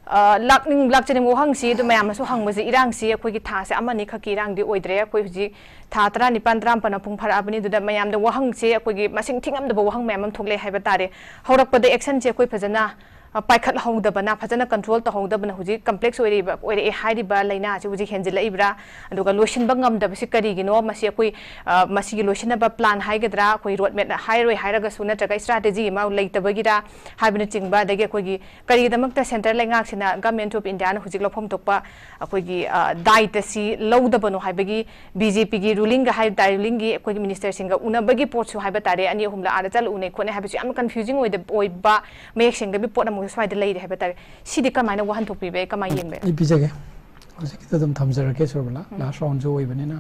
ꯑ, ꯂꯥꯛꯅꯤꯡ-, ꯂꯥꯛꯆꯅꯤꯡꯕ ꯋꯥꯍꯪꯁꯤ, ꯑꯗꯨ ꯃꯌꯥꯝꯅꯁꯨ ꯍꯪꯕꯁꯤ, ꯏꯔꯥꯡꯁꯤ ꯑꯩꯈꯣꯏꯒꯤ ꯊꯥꯁꯦ ꯑꯃꯅꯤ ꯈꯛꯀꯤ ꯏꯔꯥꯡꯗꯤ ꯑꯣꯏꯗ꯭ꯔꯦ꯫ ꯑꯩꯈꯣꯏ ꯍꯧꯖꯤꯛ ꯊꯥ ꯇꯔꯥꯅꯤꯄꯥꯟ, ꯇꯔꯥꯃꯥꯄꯟ ꯃꯄꯨꯡ ꯐꯥꯔꯛꯑꯕꯅꯤ꯫ ꯑꯗꯨꯗ ꯃꯌꯥꯝꯗ ꯋꯥꯍꯪꯁꯦ, ꯑꯩꯈꯣꯏꯒꯤ ꯃꯁꯤꯡ ꯊꯤꯉꯝꯗꯕ ꯋꯥꯍꯪ ꯃꯌꯥꯝ ꯑꯃ ꯊꯣꯛꯂꯛꯑꯦ ꯍꯥꯏꯕ ꯇꯥꯔꯦ꯫ ꯍꯧꯔꯛꯄꯗ actionꯁꯦ ꯑꯩꯈꯣꯏ ꯐꯖꯅ, ꯑ, ꯄꯥꯏꯈꯠꯍꯧꯗꯕꯅ, ꯐꯖꯅ control ꯇꯧꯍꯧꯗꯕꯅ ꯍꯧꯖꯤꯛ complex ꯑꯣꯏꯔꯛꯏꯕ, ꯑꯣꯏꯔꯛꯑꯦ ꯍꯥꯏꯔꯤꯕ ꯂꯥꯏꯅꯥꯁꯤ ꯍꯧꯖꯤꯛ ꯍꯦꯟꯖꯤꯜꯂꯛꯏꯕ꯭ꯔꯥ? ꯑꯗꯨꯒ ꯂꯣꯏꯁꯤꯟꯕ ꯉꯝꯗꯕꯁꯤ ꯀꯔꯤꯒꯤꯅꯣ? ꯃꯁꯤ ꯑꯩꯈꯣꯏ, ꯑ, ꯃꯁꯤꯒꯤ ꯂꯣꯏꯁꯤꯟꯅꯕ plan ꯍꯥꯏꯒꯗ꯭ꯔꯥ, ꯑꯩꯈꯣꯏ road map ꯍꯥꯏꯔꯣꯏ ꯍꯥꯏꯔꯒꯁꯨ, ꯅꯠꯇ꯭ꯔꯒ strategy ꯑꯃ ꯂꯩꯇꯕꯒꯤꯔꯥ ꯍꯥꯏꯕꯅꯆꯤꯡꯕ, ꯑꯗꯒꯤ ꯑꯩꯈꯣꯏꯒꯤ ꯀꯔꯤꯒꯤꯗꯃꯛꯇ centre ꯂꯩꯉꯥꯛꯁꯤꯅ, Government of Indiaꯅ ꯍꯧꯖꯤꯛ ꯂꯧꯐꯝ ꯊꯣꯛꯄ ꯑꯩꯈꯣꯏꯒꯤ, ꯑ, ꯗꯥꯏꯇꯁꯤ ꯂꯧꯗꯕꯅꯣ ꯍꯥꯏꯕꯒꯤ BJPꯒꯤ rulingꯒ ꯍꯥꯏ ꯇꯥꯔꯦ, rulingꯒꯤ ꯑꯩꯈꯣꯏꯒꯤ ministerꯁꯤꯡꯒ ꯎꯅꯕꯒꯤ ꯄꯣꯠꯁꯨ ꯍꯥꯏꯕ ꯇꯥꯔꯦ, ꯑꯅꯤ ꯑꯍꯨꯝꯂꯛ ꯑꯥꯗ ꯆꯠꯂ ꯎꯅꯩ ꯈꯣꯠꯅꯩ ꯍꯥꯏꯕꯁꯨ ꯌꯥꯝꯅ confusing ꯑꯣꯏꯗ-, ꯑꯣꯏꯕ, ꯃꯌꯦꯛ ꯁꯦꯡꯗꯕꯤ ꯄꯣꯠ ꯑꯃ ꯁ꯭ꯋꯥꯏꯗ ꯂꯩꯔꯦ ꯍꯥꯏꯕ ꯇꯥꯔꯦ꯫ ꯁꯤꯗꯤ ꯀꯃꯥꯏꯅ ꯋꯥꯍꯟꯊꯣꯛꯄꯤꯕ ꯌꯥꯏ, ꯀꯃꯥꯏꯅ ꯌꯦꯡꯕ ꯌꯥꯏ? ꯑꯩ ꯄꯤꯖꯒꯦ꯫ ꯍꯧꯖꯤꯛꯀꯤꯗ ꯑꯗꯨꯝ ꯊꯝꯖꯔꯒꯦ, ꯁꯣꯔꯕꯂꯥ꯫ ꯎꯝ꯫ Last roundꯁꯨ ꯑꯣꯏꯕꯅꯤꯅ꯫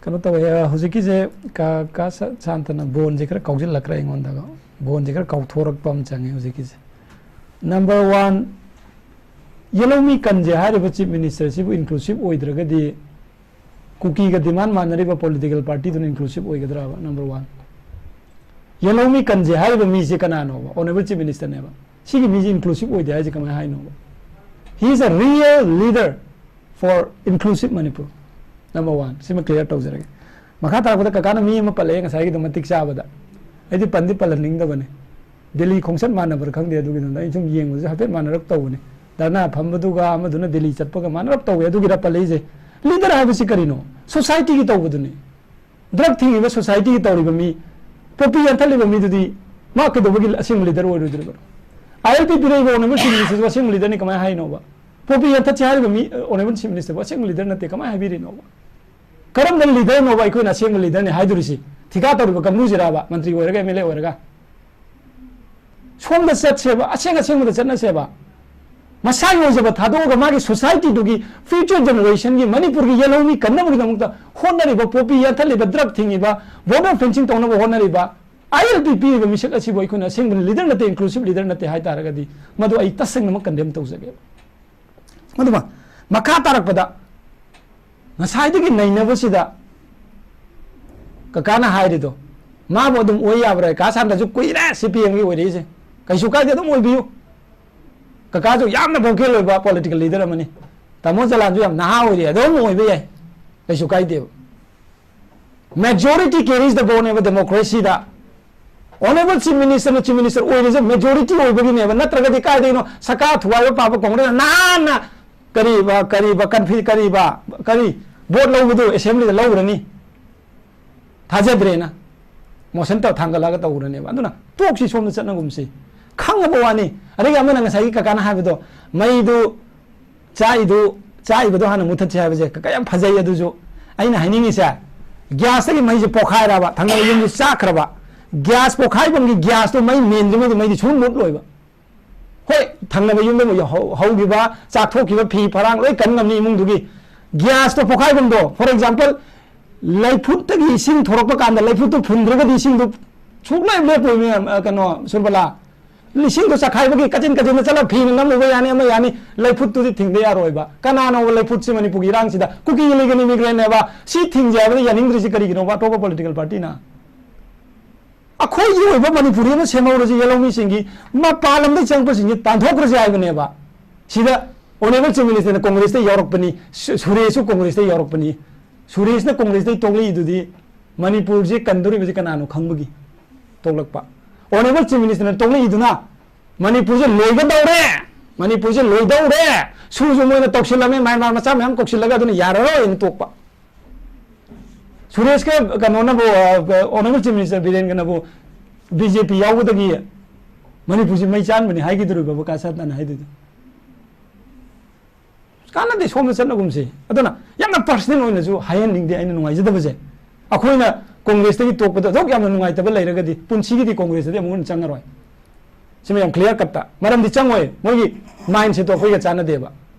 ꯀꯩꯅꯣ ꯇꯧꯋꯦ, ꯑ, ꯍꯧꯖꯤꯛꯀꯤꯁꯦ ꯀ-, ꯀ ꯁ-, ꯁꯥꯟꯇꯅ ꯕꯣꯟꯁꯦ ꯈꯔ ꯀꯥꯎꯁꯤꯜꯂꯛꯈ꯭ꯔꯦ ꯑꯩꯉꯣꯟꯗꯒ꯫ ꯕꯣꯟꯁꯦ ꯈꯔ ꯀꯥꯎꯊꯣꯔꯛꯄ ꯑꯃ ꯆꯪꯉꯦ ꯍꯧꯖꯤꯛꯀꯤꯁꯦ꯫ Number one, ꯌꯦꯜꯍꯧꯃꯤ ꯀꯟꯖꯦ ꯍꯥꯏꯔꯤꯕ Chief Ministerꯁꯤꯕꯨ inclusive ꯑꯣꯏꯗ꯭ꯔꯒꯗꯤ ꯀꯨꯀꯤꯒ demand ꯃꯥꯟꯅꯔꯤꯕ political partyꯗꯨꯅ inclusive ꯑꯣꯏꯒꯗ꯭ꯔꯕ? Number one, ꯌꯦꯜꯍꯧꯃꯤ ꯀꯟꯖꯦ ꯍꯥꯏꯔꯤꯕ ꯃꯤꯁꯦ ꯀꯅꯥꯅꯣꯕ? Honourable Chief Ministerꯅꯦꯕ꯫ ꯁꯤꯒꯤ ꯃꯤꯁꯦ inclusive ꯑꯣꯏꯗꯦ ꯍꯥꯏꯁꯦ ꯀꯃꯥꯏꯅ ꯍꯥꯏꯅꯣꯕ? He is a real leader for inclusive Manipur. Number one, ꯁꯤꯃ clear ꯇꯧꯖꯔꯒꯦ꯫ ꯃꯈꯥ ꯇꯥꯔꯛꯄꯗ ꯀꯀꯥꯅ ꯃꯤ ꯑꯃ ꯄꯜꯂꯛꯑꯦ ꯉꯁꯥꯏꯒꯤꯗꯣ ꯃꯇꯤꯛ ꯆꯥꯕꯗ꯫ ꯑꯩꯗꯤ ꯄꯟꯗꯤ ꯄꯜꯍꯟꯅꯤꯡꯗꯕꯅꯦ꯫ ꯗꯦꯜꯂꯤ ꯈꯣꯡꯆꯠ ꯃꯥꯟꯅꯕ꯭ꯔꯥ ꯈꯪꯗꯦ, ꯑꯗꯨꯒꯤꯗꯨꯅ ꯑꯩ ꯁꯨꯝ ꯌꯦꯡꯕꯗꯁꯨ ꯍꯥꯏꯐꯦꯠ ꯃꯥꯟꯅꯔꯞ ꯇꯧꯕꯅꯦ꯫ ꯙꯔꯅꯥ ꯐꯝꯕꯗꯨꯒ ꯑꯃꯗꯨꯅ ꯗꯦꯜꯂꯤ ꯆꯠꯄꯒ ꯃꯥꯟꯅꯔꯞ ꯇꯧꯋꯦ꯫ ꯑꯗꯨꯒꯤꯔ ꯄꯜꯂꯛꯏꯁꯦ? Leader ꯍꯥꯏꯕꯁꯤ ꯀꯔꯤꯅꯣ? Societyꯒꯤ ꯇꯧꯕꯗꯨꯅꯤ꯫ Drug ꯊꯤꯡꯉꯤꯕ societyꯒꯤ ꯇꯧꯔꯤꯕ ꯃꯤ, poppy ꯌꯥꯟꯊꯠꯂꯤꯕ ꯃꯤꯗꯨꯗꯤ ꯃꯥ ꯀꯩꯗꯧꯕꯒꯤ ꯑꯁꯦꯡꯕ leader ꯑꯣꯏꯔꯣꯏꯗ꯭ꯔꯤꯕꯅꯣ? ILP ꯄꯤꯔꯛꯏꯕ Honourable Chief Ministerꯕꯨ ꯑꯁꯦꯡꯕ leaderꯅꯤ ꯀꯃꯥꯏꯅ ꯍꯥꯏꯅꯣꯕ? Poppy ꯌꯥꯟꯊꯠꯁꯤ ꯍꯥꯏꯔꯤꯕ ꯃꯤ, Honourable Chief Ministerꯕꯨ ꯑꯁꯦꯡꯕ leader ꯅꯠꯇꯦ ꯀꯃꯥꯏꯅ ꯍꯥꯏꯕꯤꯔꯤꯅꯣꯕ? ꯀꯔꯝꯕ leaderꯅꯣꯕ ꯑꯩꯈꯣꯏꯅ ꯑꯁꯦꯡꯕ leaderꯅꯤ ꯍꯥꯏꯗꯣꯔꯤꯁꯤ? ꯊꯤꯀꯥ ꯇꯧꯔꯤꯕ ꯀꯥꯡꯕꯨꯁꯤꯔꯕ, ꯃꯟꯇ꯭ꯔꯤ ꯑꯣꯏꯔꯒ, MLA ꯑꯣꯏꯔꯒ? ꯁꯣꯝꯗ ꯆꯠꯁꯦꯕ, ꯑꯁꯦꯡ ꯑꯁꯦꯡꯕꯗ ꯆꯠꯅꯁꯦꯕ꯫ ꯃꯁꯥꯒꯤ ꯑꯣꯏꯖꯕ ꯊꯥꯗꯣꯛꯑꯒ ꯃꯥꯒꯤ societyꯗꯨꯒꯤ future generationꯒꯤ, ꯃꯅꯤꯄꯨꯔꯒꯤ ꯌꯦꯜꯍꯧꯃꯤ ꯀꯟꯅꯕꯒꯤꯗꯃꯛꯇ ꯍꯣꯠꯅꯔꯤꯕ, poppy ꯌꯥꯟꯊꯠꯂꯤꯕ, drug ꯊꯤꯡꯉꯤꯕ, border fencing ꯇꯧꯅꯕ ꯍꯣꯠꯅꯔꯤꯕ, ILP ꯄꯤꯔꯤꯕ ꯃꯤꯁꯛ ꯑꯁꯤꯕꯨ ꯑꯩꯈꯣꯏꯅ ꯑꯁꯦꯡꯕ leader ꯅꯠꯇꯦ, inclusive leader ꯅꯠꯇꯦ ꯍꯥꯏ ꯇꯥꯔꯒꯗꯤ, ꯃꯗꯨ ꯑꯩ ꯇꯁꯦꯡꯅꯃꯛ condemn ꯇꯧꯖꯒꯦꯕ꯫ ꯑꯗꯨꯒ ꯃꯈꯥ ꯇꯥꯔꯛꯄꯗ ꯉꯁꯥꯏꯗꯒꯤ ꯅꯩꯅꯕꯁꯤꯗ ꯀꯀꯥꯅ ꯍꯥꯏꯔꯤꯗꯣ, ꯃꯥꯕꯨ ꯑꯗꯨꯝ ꯑꯣꯏ ꯌꯥꯕ꯭ꯔꯥ? ꯀꯥ ꯁꯥꯟꯇꯁꯨ ꯀꯨꯏꯔꯦ CPMꯒꯤ ꯑꯣꯏꯔꯛꯏꯁꯦ, ꯀꯩꯁꯨ ꯀꯥꯏꯗꯦ, ꯑꯗꯨꯝ ꯑꯣꯏꯕꯤꯌꯨ꯫ ꯀꯀꯥꯁꯨ ꯌꯥꯝꯅ vocal ꯑꯣꯏꯕ political leader ꯑꯃꯅꯤ꯫ ꯇꯥꯃꯣ ꯖꯂꯥꯟꯁꯨ ꯌꯥꯝ ꯅꯍꯥ ꯑꯣꯏꯔꯤ, ꯑꯗꯨꯝ ꯑꯣꯏꯕ ꯌꯥꯏ, ꯀꯩꯁꯨ ꯀꯥꯏꯗꯦꯕ꯫ Majority carries the vote ꯅꯦꯕ democracy ꯗ꯫ Honourable Chief Minister ꯅ Chief Minister ꯑꯣꯏꯔꯤꯁꯦ majority ꯑꯣꯏꯕꯒꯤꯅꯦꯕ, ꯅꯠꯇ꯭ꯔꯒꯗꯤ ꯀꯥꯏꯗꯩꯅꯣ ꯁꯀꯥ ꯊꯨꯒꯥꯏꯕ ꯄꯥꯕ Congress ꯅ ꯅꯍꯥꯟꯅ ꯀꯔꯤꯕ, ꯀꯔꯤꯕ, confi-, ꯀꯔꯤꯕ, ꯀꯔꯤ vote ꯂꯧꯕꯗꯨ assembly ꯗ ꯂꯧꯈ꯭ꯔꯅꯤ꯫ ꯊꯥꯖꯗ꯭ꯔꯦꯅ motion ꯇꯧ-, ꯊꯥꯡꯒꯠꯂꯒ ꯇꯧꯈ꯭ꯔꯅꯦꯕ꯫ ꯑꯗꯨꯅ ꯇꯣꯛꯁꯤ, ꯁꯣꯝꯗ ꯆꯠꯅꯒꯨꯝꯁꯤ꯫ ꯈꯪꯉꯕ ꯋꯥꯅꯤ꯫ ꯑꯗꯒꯤ ꯑꯃꯅ ꯉꯁꯥꯏꯒꯤ ꯀꯀꯥꯅ ꯍꯥꯏꯕꯗꯣ, ꯃꯩꯗꯨ ꯆꯥꯛꯏꯗꯨ, ꯆꯥꯛꯏꯕꯗꯣ ꯍꯥꯟꯅ ꯃꯨꯊꯠꯁꯤ ꯍꯥꯏꯕꯁꯦ ꯀ-, ꯀꯌꯥꯝ ꯐꯖꯩ꯫ ꯑꯗꯨꯁꯨ ꯑꯩꯅ ꯍꯥꯏꯅꯤꯡꯉꯤꯁꯦ, gas ꯇꯒꯤ ꯃꯩꯁꯦ ꯄꯣꯛꯈꯥꯏꯔꯕ, ꯊꯪꯅꯕ ꯌꯨꯝꯁꯦ ꯆꯥꯛꯈ꯭ꯔꯕ, gas ꯄꯣꯛꯈꯥꯏꯐꯝꯒꯤ gas ꯇꯣ ꯃꯩ ꯃꯦꯟꯗ꯭ꯔꯤꯉꯩꯗ ꯃꯩꯗꯤ ꯁꯨꯝ ꯃꯨꯠꯂꯣꯏꯕ꯫ ꯍꯣꯏ, ꯊꯪꯅꯕ ꯌꯨꯝꯗ ꯑꯃꯨꯛ ꯌꯧꯍꯧ-, ꯍꯧꯈꯤꯕ ꯆꯥꯛꯊꯣꯛꯈꯤꯕ ꯐꯤ ꯐꯔꯥꯡ ꯂꯣꯏ ꯀꯟ ꯉꯝꯅꯤ ꯏꯃꯨꯡꯗꯨꯒꯤ꯫ Gas ꯇꯣ ꯄꯣꯛꯈꯥꯏꯐꯝꯗꯣ, for example, ꯂꯩꯐꯨꯠꯇꯒꯤ ꯏꯁꯤꯡ ꯊꯣꯔꯛꯄ ꯀꯥꯟꯗ ꯂꯩꯐꯨꯠꯇꯨ ꯐꯨꯟꯗ꯭ꯔꯒꯗꯤ ꯏꯁꯤꯡꯗꯨ ꯁꯨꯡꯂꯦꯞ ꯂꯦꯞꯄꯣꯏ, ꯃꯌꯥꯝ, ꯑ, ꯀꯩꯅꯣ, ꯁꯨꯔꯕꯂꯥ꯫ ꯏꯁꯤꯡꯗꯣ ꯆꯥꯛꯈꯥꯏꯕꯒꯤ ꯀꯥꯆꯤꯟ ꯀꯥꯆꯤꯟꯗ ꯆꯠꯂꯒ ꯐꯤꯅ ꯅꯝꯃꯨꯕ ꯌꯥꯅꯤ, ꯑꯃ ꯌꯥꯅꯤ, ꯂꯩꯐꯨꯠꯇꯨꯗꯤ ꯊꯤꯡꯕ ꯌꯥꯔꯣꯏꯕ꯫ ꯀꯅꯥꯅꯣꯕ ꯂꯩꯐꯨꯠꯁꯤ ꯃꯅꯤꯄꯨꯔꯒꯤ ꯏꯔꯥꯡꯁꯤꯗ? ꯀꯨꯀꯤ ꯂꯤꯒ ꯏꯃꯤꯒ꯭ꯔꯦꯟꯅꯦꯕ꯫ ꯁꯤ ꯊꯤꯡꯖꯦ ꯍꯥꯏꯕꯗ ꯌꯥꯅꯤꯡꯗ꯭ꯔꯤꯁꯤ ꯀꯔꯤꯒꯤꯅꯣꯕ? ꯑꯇꯣꯞꯄ political party ꯅ? ꯑꯩꯈꯣꯏꯒꯤ ꯑꯣꯏꯕ ꯃꯅꯤꯄꯨꯔꯤ ꯑꯃ ꯁꯦꯝꯍꯧꯔꯁꯤ, ꯌꯦꯜꯍꯧꯃꯤꯁꯤꯡꯒꯤ, ꯃꯄꯥꯟ ꯂꯝꯗꯒꯤ ꯆꯪꯉꯛꯄꯁꯤꯡꯁꯤ ꯇꯥꯟꯊꯣꯛꯈ꯭ꯔꯁꯤ ꯍꯥꯏꯕꯅꯦꯕ꯫ ꯁꯤꯗ Honourable Chief Minister ꯅ Congress ꯇ ꯌꯥꯎꯔꯛꯄꯅꯤ, ꯁꯨ-, ꯁꯨꯔꯦꯁꯁꯨ Congress ꯇ ꯌꯥꯎꯔꯛꯄꯅꯤ꯫ ꯁꯨꯔꯦꯁꯅ Congress ꯇ ꯇꯣꯛꯂꯛꯏꯗꯨꯗꯤ ꯃꯅꯤꯄꯨꯔꯁꯤ ꯀꯟꯗꯣꯔꯤꯕꯁꯤ ꯀꯅꯥꯅꯣ ꯈꯪꯕꯒꯤ ꯇꯣꯛꯂꯛꯄ꯫ Honourable Chief Minister ꯅ ꯇꯣꯛꯂꯛꯏꯗꯨꯅ ꯃꯅꯤꯄꯨꯔꯁꯦ ꯂꯣꯏꯒꯗꯧꯔꯦ, ꯃꯅꯤꯄꯨꯔꯁꯦ ꯂꯣꯏꯗꯧꯔꯦ, ꯁꯨꯁꯨ ꯃꯣꯏꯅ ꯇꯧꯁꯤꯜꯂꯝꯃꯦ, ꯃ꯭ꯌꯥꯟꯃꯥꯔ ꯃꯆꯥ ꯃꯌꯥꯝ ꯀꯧꯁꯤꯜꯂꯒ, ꯑꯗꯨꯅ ꯌꯥꯔꯔꯣꯏꯅ ꯇꯣꯛꯄ꯫ ꯁꯨꯔꯦꯁꯀ ꯀꯩꯅꯣꯅꯕꯨ, ꯑ, Honourable Chief Minister ꯕꯤꯔꯦꯟꯒꯅꯕꯨ B J P ꯌꯥꯎꯕꯗꯒꯤ ꯃꯅꯤꯄꯨꯔꯁꯤ ꯃꯩ ꯆꯥꯟꯕꯅꯤ ꯍꯥꯏꯈꯤꯗꯣꯔꯤꯕꯕꯨ ꯀꯥ ꯁꯥꯟꯇꯅ ꯍꯥꯏꯗꯣꯏꯗꯣ? ꯀꯥꯟꯅꯗꯦ, ꯁꯣꯝꯗ ꯆꯠꯅꯒꯨꯝꯁꯤ꯫ ꯑꯗꯨꯅ ꯌꯥꯝꯅ personal ꯑꯣꯏꯅꯁꯨ ꯍꯥꯏꯍꯟꯅꯤꯡꯗꯦ ꯑꯩꯅ ꯅꯨꯡꯉꯥꯏꯖꯗꯕꯁꯦ꯫ ꯑꯩꯈꯣꯏꯅ Congress ꯇꯒꯤ ꯇꯣꯛꯄꯗ ꯑꯗꯨꯛ ꯌꯥꯝꯅ ꯅꯨꯡꯉꯥꯏꯇꯕ ꯂꯩꯔꯒꯗꯤ ꯄꯨꯟꯁꯤꯒꯤꯗꯤ Congress ꯇꯗꯤ ꯑꯃꯨꯛ ꯍꯟꯅ ꯆꯪꯉꯔꯣꯏ꯫ ꯁꯤꯃ ꯌꯥꯝ clear cut ꯇ꯫ ꯃꯔꯝꯗꯤ ꯆꯪꯉꯣꯏ, ꯃꯣꯏꯒꯤ mindset ꯇꯣ ꯑꯩꯈꯣꯏꯒ ꯆꯥꯟꯅꯗꯦꯕ꯫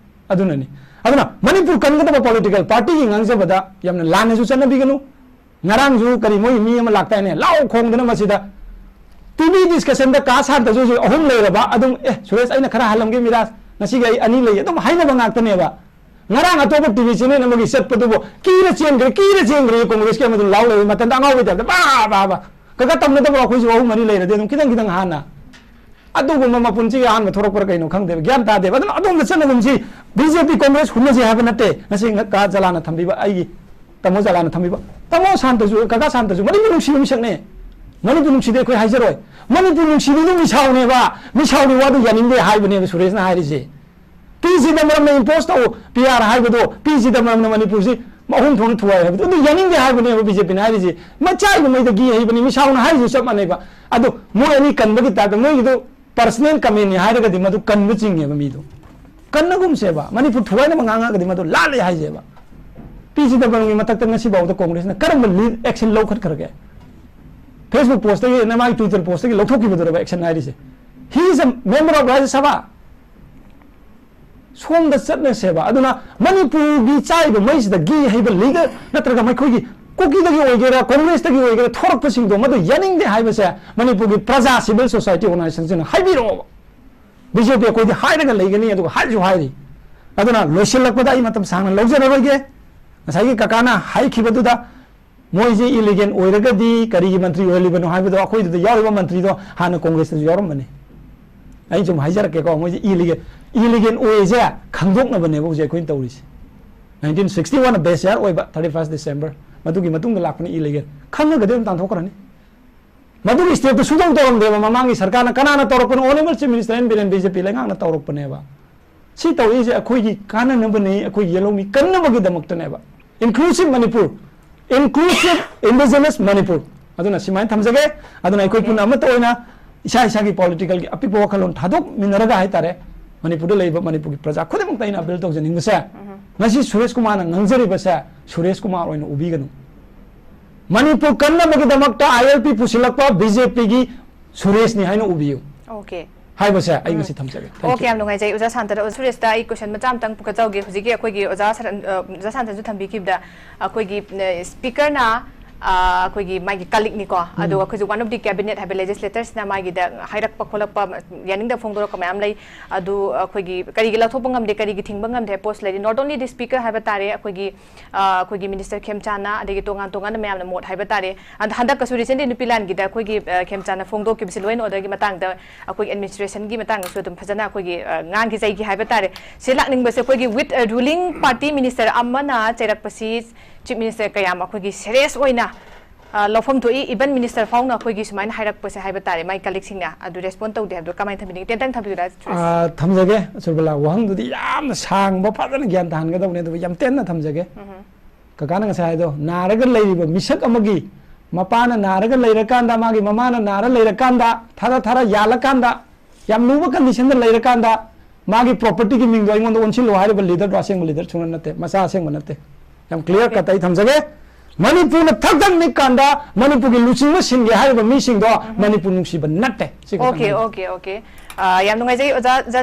ꯑꯗꯨꯅꯅꯤ꯫ ꯑꯗꯨꯅ ꯃꯅꯤꯄꯨꯔ ꯀꯟꯒꯗꯕ political party ꯒꯤ ꯉꯥꯡꯖꯕꯗ ꯌꯥꯝꯅ ꯂꯥꯟꯅꯁꯨ ꯆꯠꯅꯕꯤꯒꯅꯨ꯫ ꯉꯔꯥꯡꯁꯨ ꯀꯔꯤ ꯃꯣꯏꯒꯤ ꯃꯤ ꯑꯃ ꯂꯥꯛꯇꯥꯏꯅꯦ, ꯂꯥꯎ ꯈꯣꯡꯗꯅ ꯃꯁꯤꯗ꯫ T V discussion ꯗ ꯀꯥ ꯁꯥꯟꯇꯁꯨ ꯍꯧꯖꯤꯛ ꯑꯍꯨꯝ ꯂꯩꯔꯕ, ꯑꯗꯨꯝ, "ꯑꯦ, ꯁꯨꯔꯦꯁ, ꯑꯩꯅ ꯈꯔ ꯍꯜꯂꯝꯒꯦ ꯃꯤꯔꯥꯖ, ꯉꯁꯤꯒꯤ ꯑꯩ ꯑꯅꯤ ꯂꯩ", ꯑꯗꯨꯝ ꯍꯥꯏꯅꯕ ꯉꯥꯛꯇꯅꯦꯕ꯫ ꯉꯔꯥꯡ ꯑꯇꯣꯞꯄ T V channel ꯑꯃꯒꯤ ꯆꯠꯄꯗꯨꯕꯨ ꯀꯤꯔ ꯆꯦꯟꯈ꯭ꯔꯦ, ꯀꯤꯔ ꯆꯦꯟꯈ꯭ꯔꯦ, Congress ꯀꯤ ꯑꯃꯗꯨ ꯂꯥꯎ ꯂꯩꯔꯦ, ꯃꯇꯝꯗ ꯑꯉꯥꯎꯕꯩ type ꯇ ꯕꯥ, ꯕꯥ, ꯕꯥ꯫ ꯀꯀꯥ ꯇꯝꯅꯗꯕ꯭ꯔꯣ? ꯑꯩꯈꯣꯏꯁꯨ ꯑꯍꯨꯝ ꯃꯔꯤ ꯂꯩꯔꯗꯤ ꯑꯗꯨꯝ ꯈꯤꯇꯪ ꯈꯤꯇꯪ ꯍꯥꯟꯅ꯫ ꯑꯗꯨꯒꯨꯝꯕ ꯃꯄꯨꯟꯁꯤꯒꯤ ꯑꯍꯥꯟꯕ ꯊꯣꯔꯛꯄ꯭ꯔꯥ ꯀꯩꯅꯣ ꯈꯪꯗꯦꯕ, ꯒ꯭ꯌꯥꯟ ꯇꯥꯗꯦꯕ꯫ ꯑꯗꯨꯅ ꯑꯗꯣꯝꯗ ꯆꯠꯅꯒꯨꯝꯁꯤ꯫ ꯕꯤ ꯖꯦ ꯄꯤ ꯀꯣꯡꯒ꯭ꯔꯦꯁ ꯍꯨꯟꯅꯁꯤ ꯍꯥꯏꯕ ꯅꯠꯇꯦ꯫ ꯉꯁꯤ ꯉ-, ꯀꯥ ꯖꯂꯥꯅ ꯊꯝꯕꯤꯕ, ꯑꯩꯒꯤ ꯇꯥꯃꯣ ꯖꯂꯥꯅ ꯊꯝꯕꯤꯕ, ꯇꯥꯃꯣ ꯁꯥꯟꯇꯁꯨ, ꯀꯀꯥ ꯁꯥꯟꯇꯁꯨ ꯃꯅꯤꯄꯨꯔ ꯅꯨꯡꯁꯤꯕ ꯃꯤꯁꯛꯅꯦ꯫ ꯃꯅꯤꯄꯨꯔ ꯅꯨꯡꯁꯤꯗꯦ ꯑꯩꯈꯣꯏ ꯍꯥꯏꯖꯔꯣꯏ꯫ ꯃꯅꯤꯄꯨꯔ ꯅꯨꯡꯁꯤꯕꯗꯨ ꯃꯤꯁꯥꯎꯅꯦꯕ꯫ ꯃꯤꯁꯥꯎꯅꯤ ꯋꯥꯗꯨ ꯌꯥꯅꯤꯡꯗꯦ ꯍꯥꯏꯕꯅꯦꯕ ꯁꯨꯔꯦꯁꯅ ꯍꯥꯏꯔꯤꯁꯦ꯫ ꯄꯤ ꯆꯤꯗꯝꯕꯔꯝꯅ impose ꯇꯧ, ꯄꯤ ꯑꯥꯔ ꯍꯥꯏꯕꯗꯣ, ꯄꯤ ꯆꯤꯗꯝꯕꯔꯝꯅ ꯃꯅꯤꯄꯨꯔꯁꯤ ꯑꯍꯨꯝ ꯊꯣꯛꯅ ꯊꯨꯒꯥꯏ ꯍꯥꯏꯕꯗꯣ, ꯑꯗꯨ ꯌꯥꯅꯤꯡꯗꯦ ꯍꯥꯏꯕꯅꯦꯕ ꯕꯤ ꯖꯦ ꯄꯤꯅ ꯍꯥꯏꯔꯤꯁꯦ꯫ ꯃꯆꯥꯏꯕ ꯃꯩꯗ ꯘꯤ ꯍꯩꯕꯅꯤ, ꯃꯤꯁꯥꯎꯅ ꯍꯥꯏꯔꯤꯁꯨ ꯆꯞ ꯃꯥꯟꯅꯩꯕ꯫ ꯑꯗꯣ ꯃꯣꯏ ꯑꯅꯤ ꯀꯟꯕꯒꯤ ꯇꯥꯏꯞꯇ ꯃꯣꯏꯒꯤꯗꯣ personal commentꯅꯤ ꯍꯥꯏꯔꯒꯗꯤ ꯃꯗꯨ ꯀꯟꯕ ꯆꯤꯡꯉꯦꯕ ꯃꯤꯗꯣ꯫ ꯀꯟꯅꯒꯨꯝꯁꯦꯕ, ꯃꯅꯤꯄꯨꯔ ꯊꯨꯒꯥꯏꯅꯕ ꯉꯥꯡꯉꯒꯗꯤ ꯃꯗꯨ ꯂꯥꯜꯂꯦ ꯍꯥꯏꯁꯦꯕ꯫ ꯄꯤ ꯆꯤꯗꯝꯕꯔꯝꯒꯤ ꯃꯊꯛꯇ ꯉꯁꯤꯐꯥꯎꯗ ꯀꯣꯡꯒ꯭ꯔꯦꯁꯅ ꯀꯔꯝꯕ lead action ꯂꯧꯈꯠꯈ꯭ꯔꯒꯦ? Facebook postꯇꯒꯤ, ꯅꯃꯥꯒꯤ Twitter postꯇꯒꯤ ꯂꯧꯊꯣꯛꯈꯤꯕꯗꯨꯔꯕ action ꯍꯥꯏꯔꯤꯁꯦ? He is a member of Rajya Sabha꯫ ꯁꯣꯝꯗ ꯆꯠꯅꯁꯦꯕ꯫ ꯑꯗꯨꯅ ꯃꯅꯤꯄꯨꯔꯒꯤ ꯆꯥꯏꯕ ꯃꯩꯁꯤꯗ ꯘꯤ ꯍꯩꯕ leader ꯅꯠꯇ꯭ꯔꯒ ꯃꯈꯣꯏꯒꯤ ꯀꯨꯀꯤꯗꯒꯤ ꯑꯣꯏꯒꯦꯔꯥ, ꯀꯣꯡꯒ꯭ꯔꯦꯁꯇꯒꯤ ꯑꯣꯏꯒꯦꯔꯥ, ꯊꯣꯔꯛꯄꯁꯤꯡꯗꯣ ꯃꯗꯨ ꯌꯥꯅꯤꯡꯗꯦ ꯍꯥꯏꯕꯁꯦ ꯃꯅꯤꯄꯨꯔꯒꯤ ꯄ꯭ꯔꯖꯥ, civil society organizationꯁꯤꯡꯅ ꯍꯥꯏꯕꯤꯔꯛꯑꯣꯕ꯫ ꯕꯤ ꯖꯦ ꯄꯤ ꯑꯩꯈꯣꯏꯗꯤ ꯍꯥꯏꯔꯒ ꯂꯩꯒꯅꯤ, ꯑꯗꯨꯒ ꯍꯥꯏꯁꯨ ꯍꯥꯏꯔꯤ꯫ ꯑꯗꯨꯅ ꯂꯣꯏꯁꯤꯜꯂꯛꯄꯗ ꯑꯩ ꯃꯇꯝ ꯁꯥꯡꯅ ꯂꯧꯖꯔꯔꯣꯏꯒꯦ꯫ ꯉꯁꯥꯏꯒꯤ ꯀꯀꯥꯅ ꯍꯥꯏꯈꯤꯕꯗꯨꯗ ꯃꯣꯏꯁꯦ illegal ꯑꯣꯏꯔꯒꯗꯤ ꯀꯔꯤꯒꯤ ꯃꯟꯇ꯭ꯔꯤ ꯑꯣꯏꯍꯜꯂꯤꯕꯅꯣ ꯍꯥꯏꯕꯗꯣ, ꯑꯩꯈꯣꯏꯗꯨꯗ ꯌꯥꯎꯔꯤꯕ ꯃꯟꯇ꯭ꯔꯤꯗꯣ ꯍꯥꯟꯅ ꯀꯣꯡꯒ꯭ꯔꯦꯁꯇꯁꯨ ꯌꯥꯎꯔꯝꯕꯅꯤ꯫ ꯑꯩ ꯁꯨꯝ ꯍꯥꯏꯖꯔꯛꯀꯦꯀꯣ, ꯃꯣꯏꯁꯦ illegal, illegal ꯑꯣꯏꯁꯦ ꯈꯪꯗꯣꯛꯅꯕꯅꯦꯕ ꯍꯧꯖꯤꯛ ꯑꯩꯈꯣꯏꯅ ꯇꯧꯔꯤꯁꯦ꯫ Nineteen sixty one base year ꯑꯣꯏꯕ, thirty first December, ꯃꯗꯨꯒꯤ ꯃꯇꯨꯡꯗ ꯂꯥꯛꯄꯅ illegal꯫ ꯈꯪꯉꯒꯗꯤ ꯑꯗꯨꯝ ꯇꯥꯟꯊꯣꯛꯈ꯭ꯔꯅꯤ꯫ ꯃꯗꯨꯒꯤ stepꯇꯨ ꯁꯨꯡꯇꯧ ꯇꯧꯔꯝꯗꯦꯕ ꯃꯃꯥꯡꯒꯤ ꯁꯔꯀꯥꯔꯅ꯫ ꯀꯅꯥꯅ ꯇꯧꯔꯛꯄꯅꯣ? Honourable Chief Minister N Biren, B J P ꯂꯩꯉꯥꯛꯅ ꯇꯧꯔꯛꯄꯅꯦꯕ꯫ ꯁꯤ ꯇꯧꯔꯛꯏꯁꯦ ꯑꯩꯈꯣꯏꯒꯤ ꯀꯥꯟꯅꯅꯕꯅꯤ, ꯑꯩꯈꯣꯏꯒꯤ ꯌꯦꯜꯍꯧꯃꯤ ꯀꯟꯅꯕꯒꯤꯗꯃꯛꯇꯅꯦꯕ꯫ Inclusive Manipur, inclusive indigenous Manipur꯫ ꯑꯗꯨꯅ ꯁꯤꯃꯥꯏꯅ ꯊꯝꯖꯒꯦ꯫ ꯑꯗꯨꯅ ꯑꯩꯈꯣꯏ ꯄꯨꯟꯅ ꯑꯃꯠꯇ ꯑꯣꯏꯅ ꯏꯁꯥ ꯏꯁꯥꯒꯤ politicalꯒꯤ ꯑꯄꯤꯛꯄ ꯋꯥꯈꯜꯂꯣꯟ ꯊꯥꯗꯣꯛꯃꯤꯟꯅꯔꯒ ꯍꯥꯏꯇꯥꯔꯦ, ꯃꯅꯤꯄꯨꯔꯗ ꯂꯩꯕ ꯃꯅꯤꯄꯨꯔꯒꯤ ꯄ꯭ꯔꯖꯥ ꯈꯨꯗꯤꯡꯃꯛꯇ ꯑꯩꯅ appeal ꯇꯧꯖꯅꯤꯡꯕꯁꯦ, ꯉꯁꯤ ꯁꯨꯔꯦꯁ ꯀꯨꯃꯥꯔꯅ ꯉꯥꯡꯖꯔꯤꯕꯁꯦ ꯁꯨꯔꯦꯁ ꯀꯨꯃꯥꯔ ꯑꯣꯏꯅ ꯎꯕꯤꯒꯅꯨ꯫ ꯃꯅꯤꯄꯨꯔ ꯀꯟꯅꯕꯒꯤꯗꯃꯛꯇ ꯑꯥꯏ ꯑꯦꯜ ꯄꯤ ꯄꯨꯁꯤꯜꯂꯛꯄ ꯕꯤ ꯖꯦ ꯄꯤꯒꯤ ꯁꯨꯔꯦꯁꯅꯤ ꯍꯥꯏꯅ ꯎꯕꯤꯌꯨ꯫ Okay꯫ ꯍꯥꯏꯕꯁꯦ ꯑꯩ ꯉꯁꯤ ꯊꯝꯖꯒꯦ꯫ Thank you꯫ Okay, ꯌꯥꯝ ꯅꯨꯡꯉꯥꯏꯖꯩ ꯑꯣꯖꯥ ꯁꯥꯟꯇꯗ꯫ ꯑꯣꯖꯥ ꯁꯨꯔꯦꯁꯇ ꯑꯩ question ꯃꯆꯥ ꯑꯃꯇꯪ ꯄꯨꯈꯠꯆꯍꯧꯒꯦ꯫ ꯍꯧꯖꯤꯛꯀꯤ ꯑꯩꯈꯣꯏꯒꯤ ꯑꯣꯖꯥ ꯁꯔꯟ-, ꯑ, ꯑꯣꯖꯥ ꯁꯥꯟꯇꯅꯁꯨ ꯊꯝꯕꯤꯈꯤꯕꯗ ꯑꯩꯈꯣꯏꯒꯤ, ꯑ, speakerꯅ ꯑꯩꯈꯣꯏꯒꯤ ꯃꯥꯒꯤ ꯀꯂꯤꯛꯅꯤꯀꯣ, ꯑꯗꯨꯒ ꯑꯩꯈꯣꯏꯁꯨ one of the cabinet ꯍꯥꯏꯕ legislatorꯁꯤꯅ ꯃꯥꯒꯤꯗ ꯍꯥꯏꯔꯛꯄ ꯈꯣꯠꯂꯛꯄ ꯌꯥꯅꯤꯡꯗꯕ ꯐꯣꯡꯗꯣꯔꯛꯄ ꯃꯌꯥꯝ ꯂꯩ꯫ ꯑꯗꯨ ꯑꯩꯈꯣꯏꯒꯤ ꯀꯔꯤꯒꯤ ꯂꯧꯊꯣꯛꯄ ꯉꯝꯗꯦ, ꯀꯔꯤꯒꯤ ꯊꯤꯡꯕ ꯉꯝꯗꯦ ꯍꯥꯏꯕ ꯄꯣꯠꯁꯤ ꯂꯩꯔꯤ꯫ Not only the speaker ꯍꯥꯏꯕ ꯇꯥꯔꯦ, ꯑꯩꯈꯣꯏꯒꯤ ꯑꯩꯈꯣꯏꯒꯤ ꯃꯤꯅꯤꯁꯇꯔ ꯈꯦꯝꯆꯥꯟꯅ, ꯑꯗꯒꯤ ꯇꯣꯉꯥꯟ ꯇꯣꯉꯥꯟꯕ ꯃꯌꯥꯝꯅ ꯃꯣꯠ ꯍꯥꯏꯕ ꯇꯥꯔꯦ꯫ ꯑꯗ ꯍꯟꯗꯛꯀꯁꯨ recently ꯅꯨꯄꯤ ꯂꯥꯟꯒꯤꯗ ꯑꯩꯈꯣꯏꯒꯤ ꯈꯦꯝꯆꯥꯟꯅ ꯐꯣꯡꯗꯣꯛꯈꯤꯕꯁꯤ law and orderꯒꯤ ꯃꯇꯥꯡꯗ, ꯑꯩꯈꯣꯏꯒꯤ administrationꯒꯤ ꯃꯇꯥꯡꯗꯁꯨ ꯑꯗꯨꯝ ꯐꯖꯅ ꯑꯩꯈꯣꯏꯒꯤ ꯉꯥꯡꯈꯤ ꯆꯩꯈꯤ ꯍꯥꯏꯕ ꯇꯥꯔꯦ꯫ ꯁꯤ ꯂꯥꯛꯅꯤꯡꯕꯁꯦ ꯑꯩꯈꯣꯏꯒꯤ with ruling party minister ꯑꯃꯅ ꯆꯩꯔꯛꯄꯁꯤ Chief Minister ꯀꯌꯥꯝ ꯑꯩꯈꯣꯏꯒꯤ serious ꯑꯣꯏꯅ ꯂꯧꯐꯝ ꯊꯣꯛꯏ꯫ Even minister ꯐꯥꯎꯅ ꯑꯩꯈꯣꯏꯒꯤ ꯁꯨꯃꯥꯏꯅ ꯍꯥꯏꯔꯛꯄꯁꯦ ꯍꯥꯏꯕ ꯇꯥꯔꯦ, ꯃꯥꯏ colleagueꯁꯤꯡꯅ ꯑꯗꯨ respond ꯇꯧꯗꯦ ꯍꯥꯏꯕꯗꯣ ꯀꯃꯥꯏꯅ ꯊꯝꯕꯤꯅꯤꯡꯉꯤ? ꯇꯦꯟꯇꯪ ꯊꯝꯕꯤꯌꯨꯗ꯫ ꯑ, ꯊꯝꯖꯒꯦ ꯁꯨꯔꯕꯂꯥ, ꯋꯥꯍꯪꯗꯨꯗꯤ ꯌꯥꯝꯅ ꯁꯥꯡꯕ, ꯐꯖꯅ ꯒ꯭ꯌꯥꯟ ꯇꯥꯍꯟꯒꯗꯧꯕꯅꯦ, ꯑꯗꯨꯕꯨ ꯌꯥꯝ ꯇꯦꯟꯅ ꯊꯝꯖꯒꯦ꯫ ꯀꯀꯥꯅ ꯉꯁꯥꯏ ꯍꯥꯏꯗꯣ, ꯅꯥꯔꯒ ꯂꯩꯔꯤꯕ ꯃꯤꯁꯛ ꯑꯃꯒꯤ, ꯃꯄꯥꯅ ꯅꯥꯔꯒ ꯂꯩꯔꯀꯥꯟꯗ, ꯃꯥꯒꯤ ꯃꯃꯥꯅ ꯅꯥꯔ ꯂꯩꯔꯀꯥꯟꯗ, ꯊꯥꯔ ꯊꯥꯔ ꯌꯥꯜꯂꯀꯥꯟꯗ, ꯌꯥꯝ ꯂꯨꯕ conditionꯗ ꯂꯩꯔꯀꯥꯟꯗ, ꯃꯥꯒꯤ propertyꯒꯤ ꯃꯤꯡꯗꯣ ꯑꯩꯉꯣꯟꯗ ꯑꯣꯟꯁꯤꯜꯂꯣ ꯍꯥꯏꯔꯤꯕ leaderꯗꯣ ꯑꯁꯦꯡꯕ leader ꯁꯨꯡꯅ ꯅꯠꯇꯦ, ꯃꯆꯥ ꯑꯁꯦꯡꯕ ꯅꯠꯇꯦ꯫ ꯌꯥꯝ clear cut ꯑꯩ ꯊꯝꯖꯒꯦ꯫ ꯃꯅꯤꯄꯨꯔꯅ ꯊꯛ ꯊꯛ ꯅꯤꯛ ꯀꯥꯟꯗ ꯃꯅꯤꯄꯨꯔꯒꯤ ꯂꯨꯆꯤꯡꯕ ꯁꯤꯟꯒꯦ ꯍꯥꯏꯔꯤꯕ ꯃꯤꯁꯤꯡꯗꯣ ꯃꯅꯤꯄꯨꯔ ꯅꯨꯡꯁꯤꯕ ꯅꯠꯇꯦ꯫ ꯁꯤ ꯈꯛꯇꯪ ꯑꯣꯀꯦ, ꯍꯥꯏꯒꯦ꯫ Okay, okay. ꯑ, ꯌꯥꯝ ꯅꯨꯡꯉꯥꯏꯖꯩ ꯑꯣꯖꯥ, ꯑꯣꯖꯥ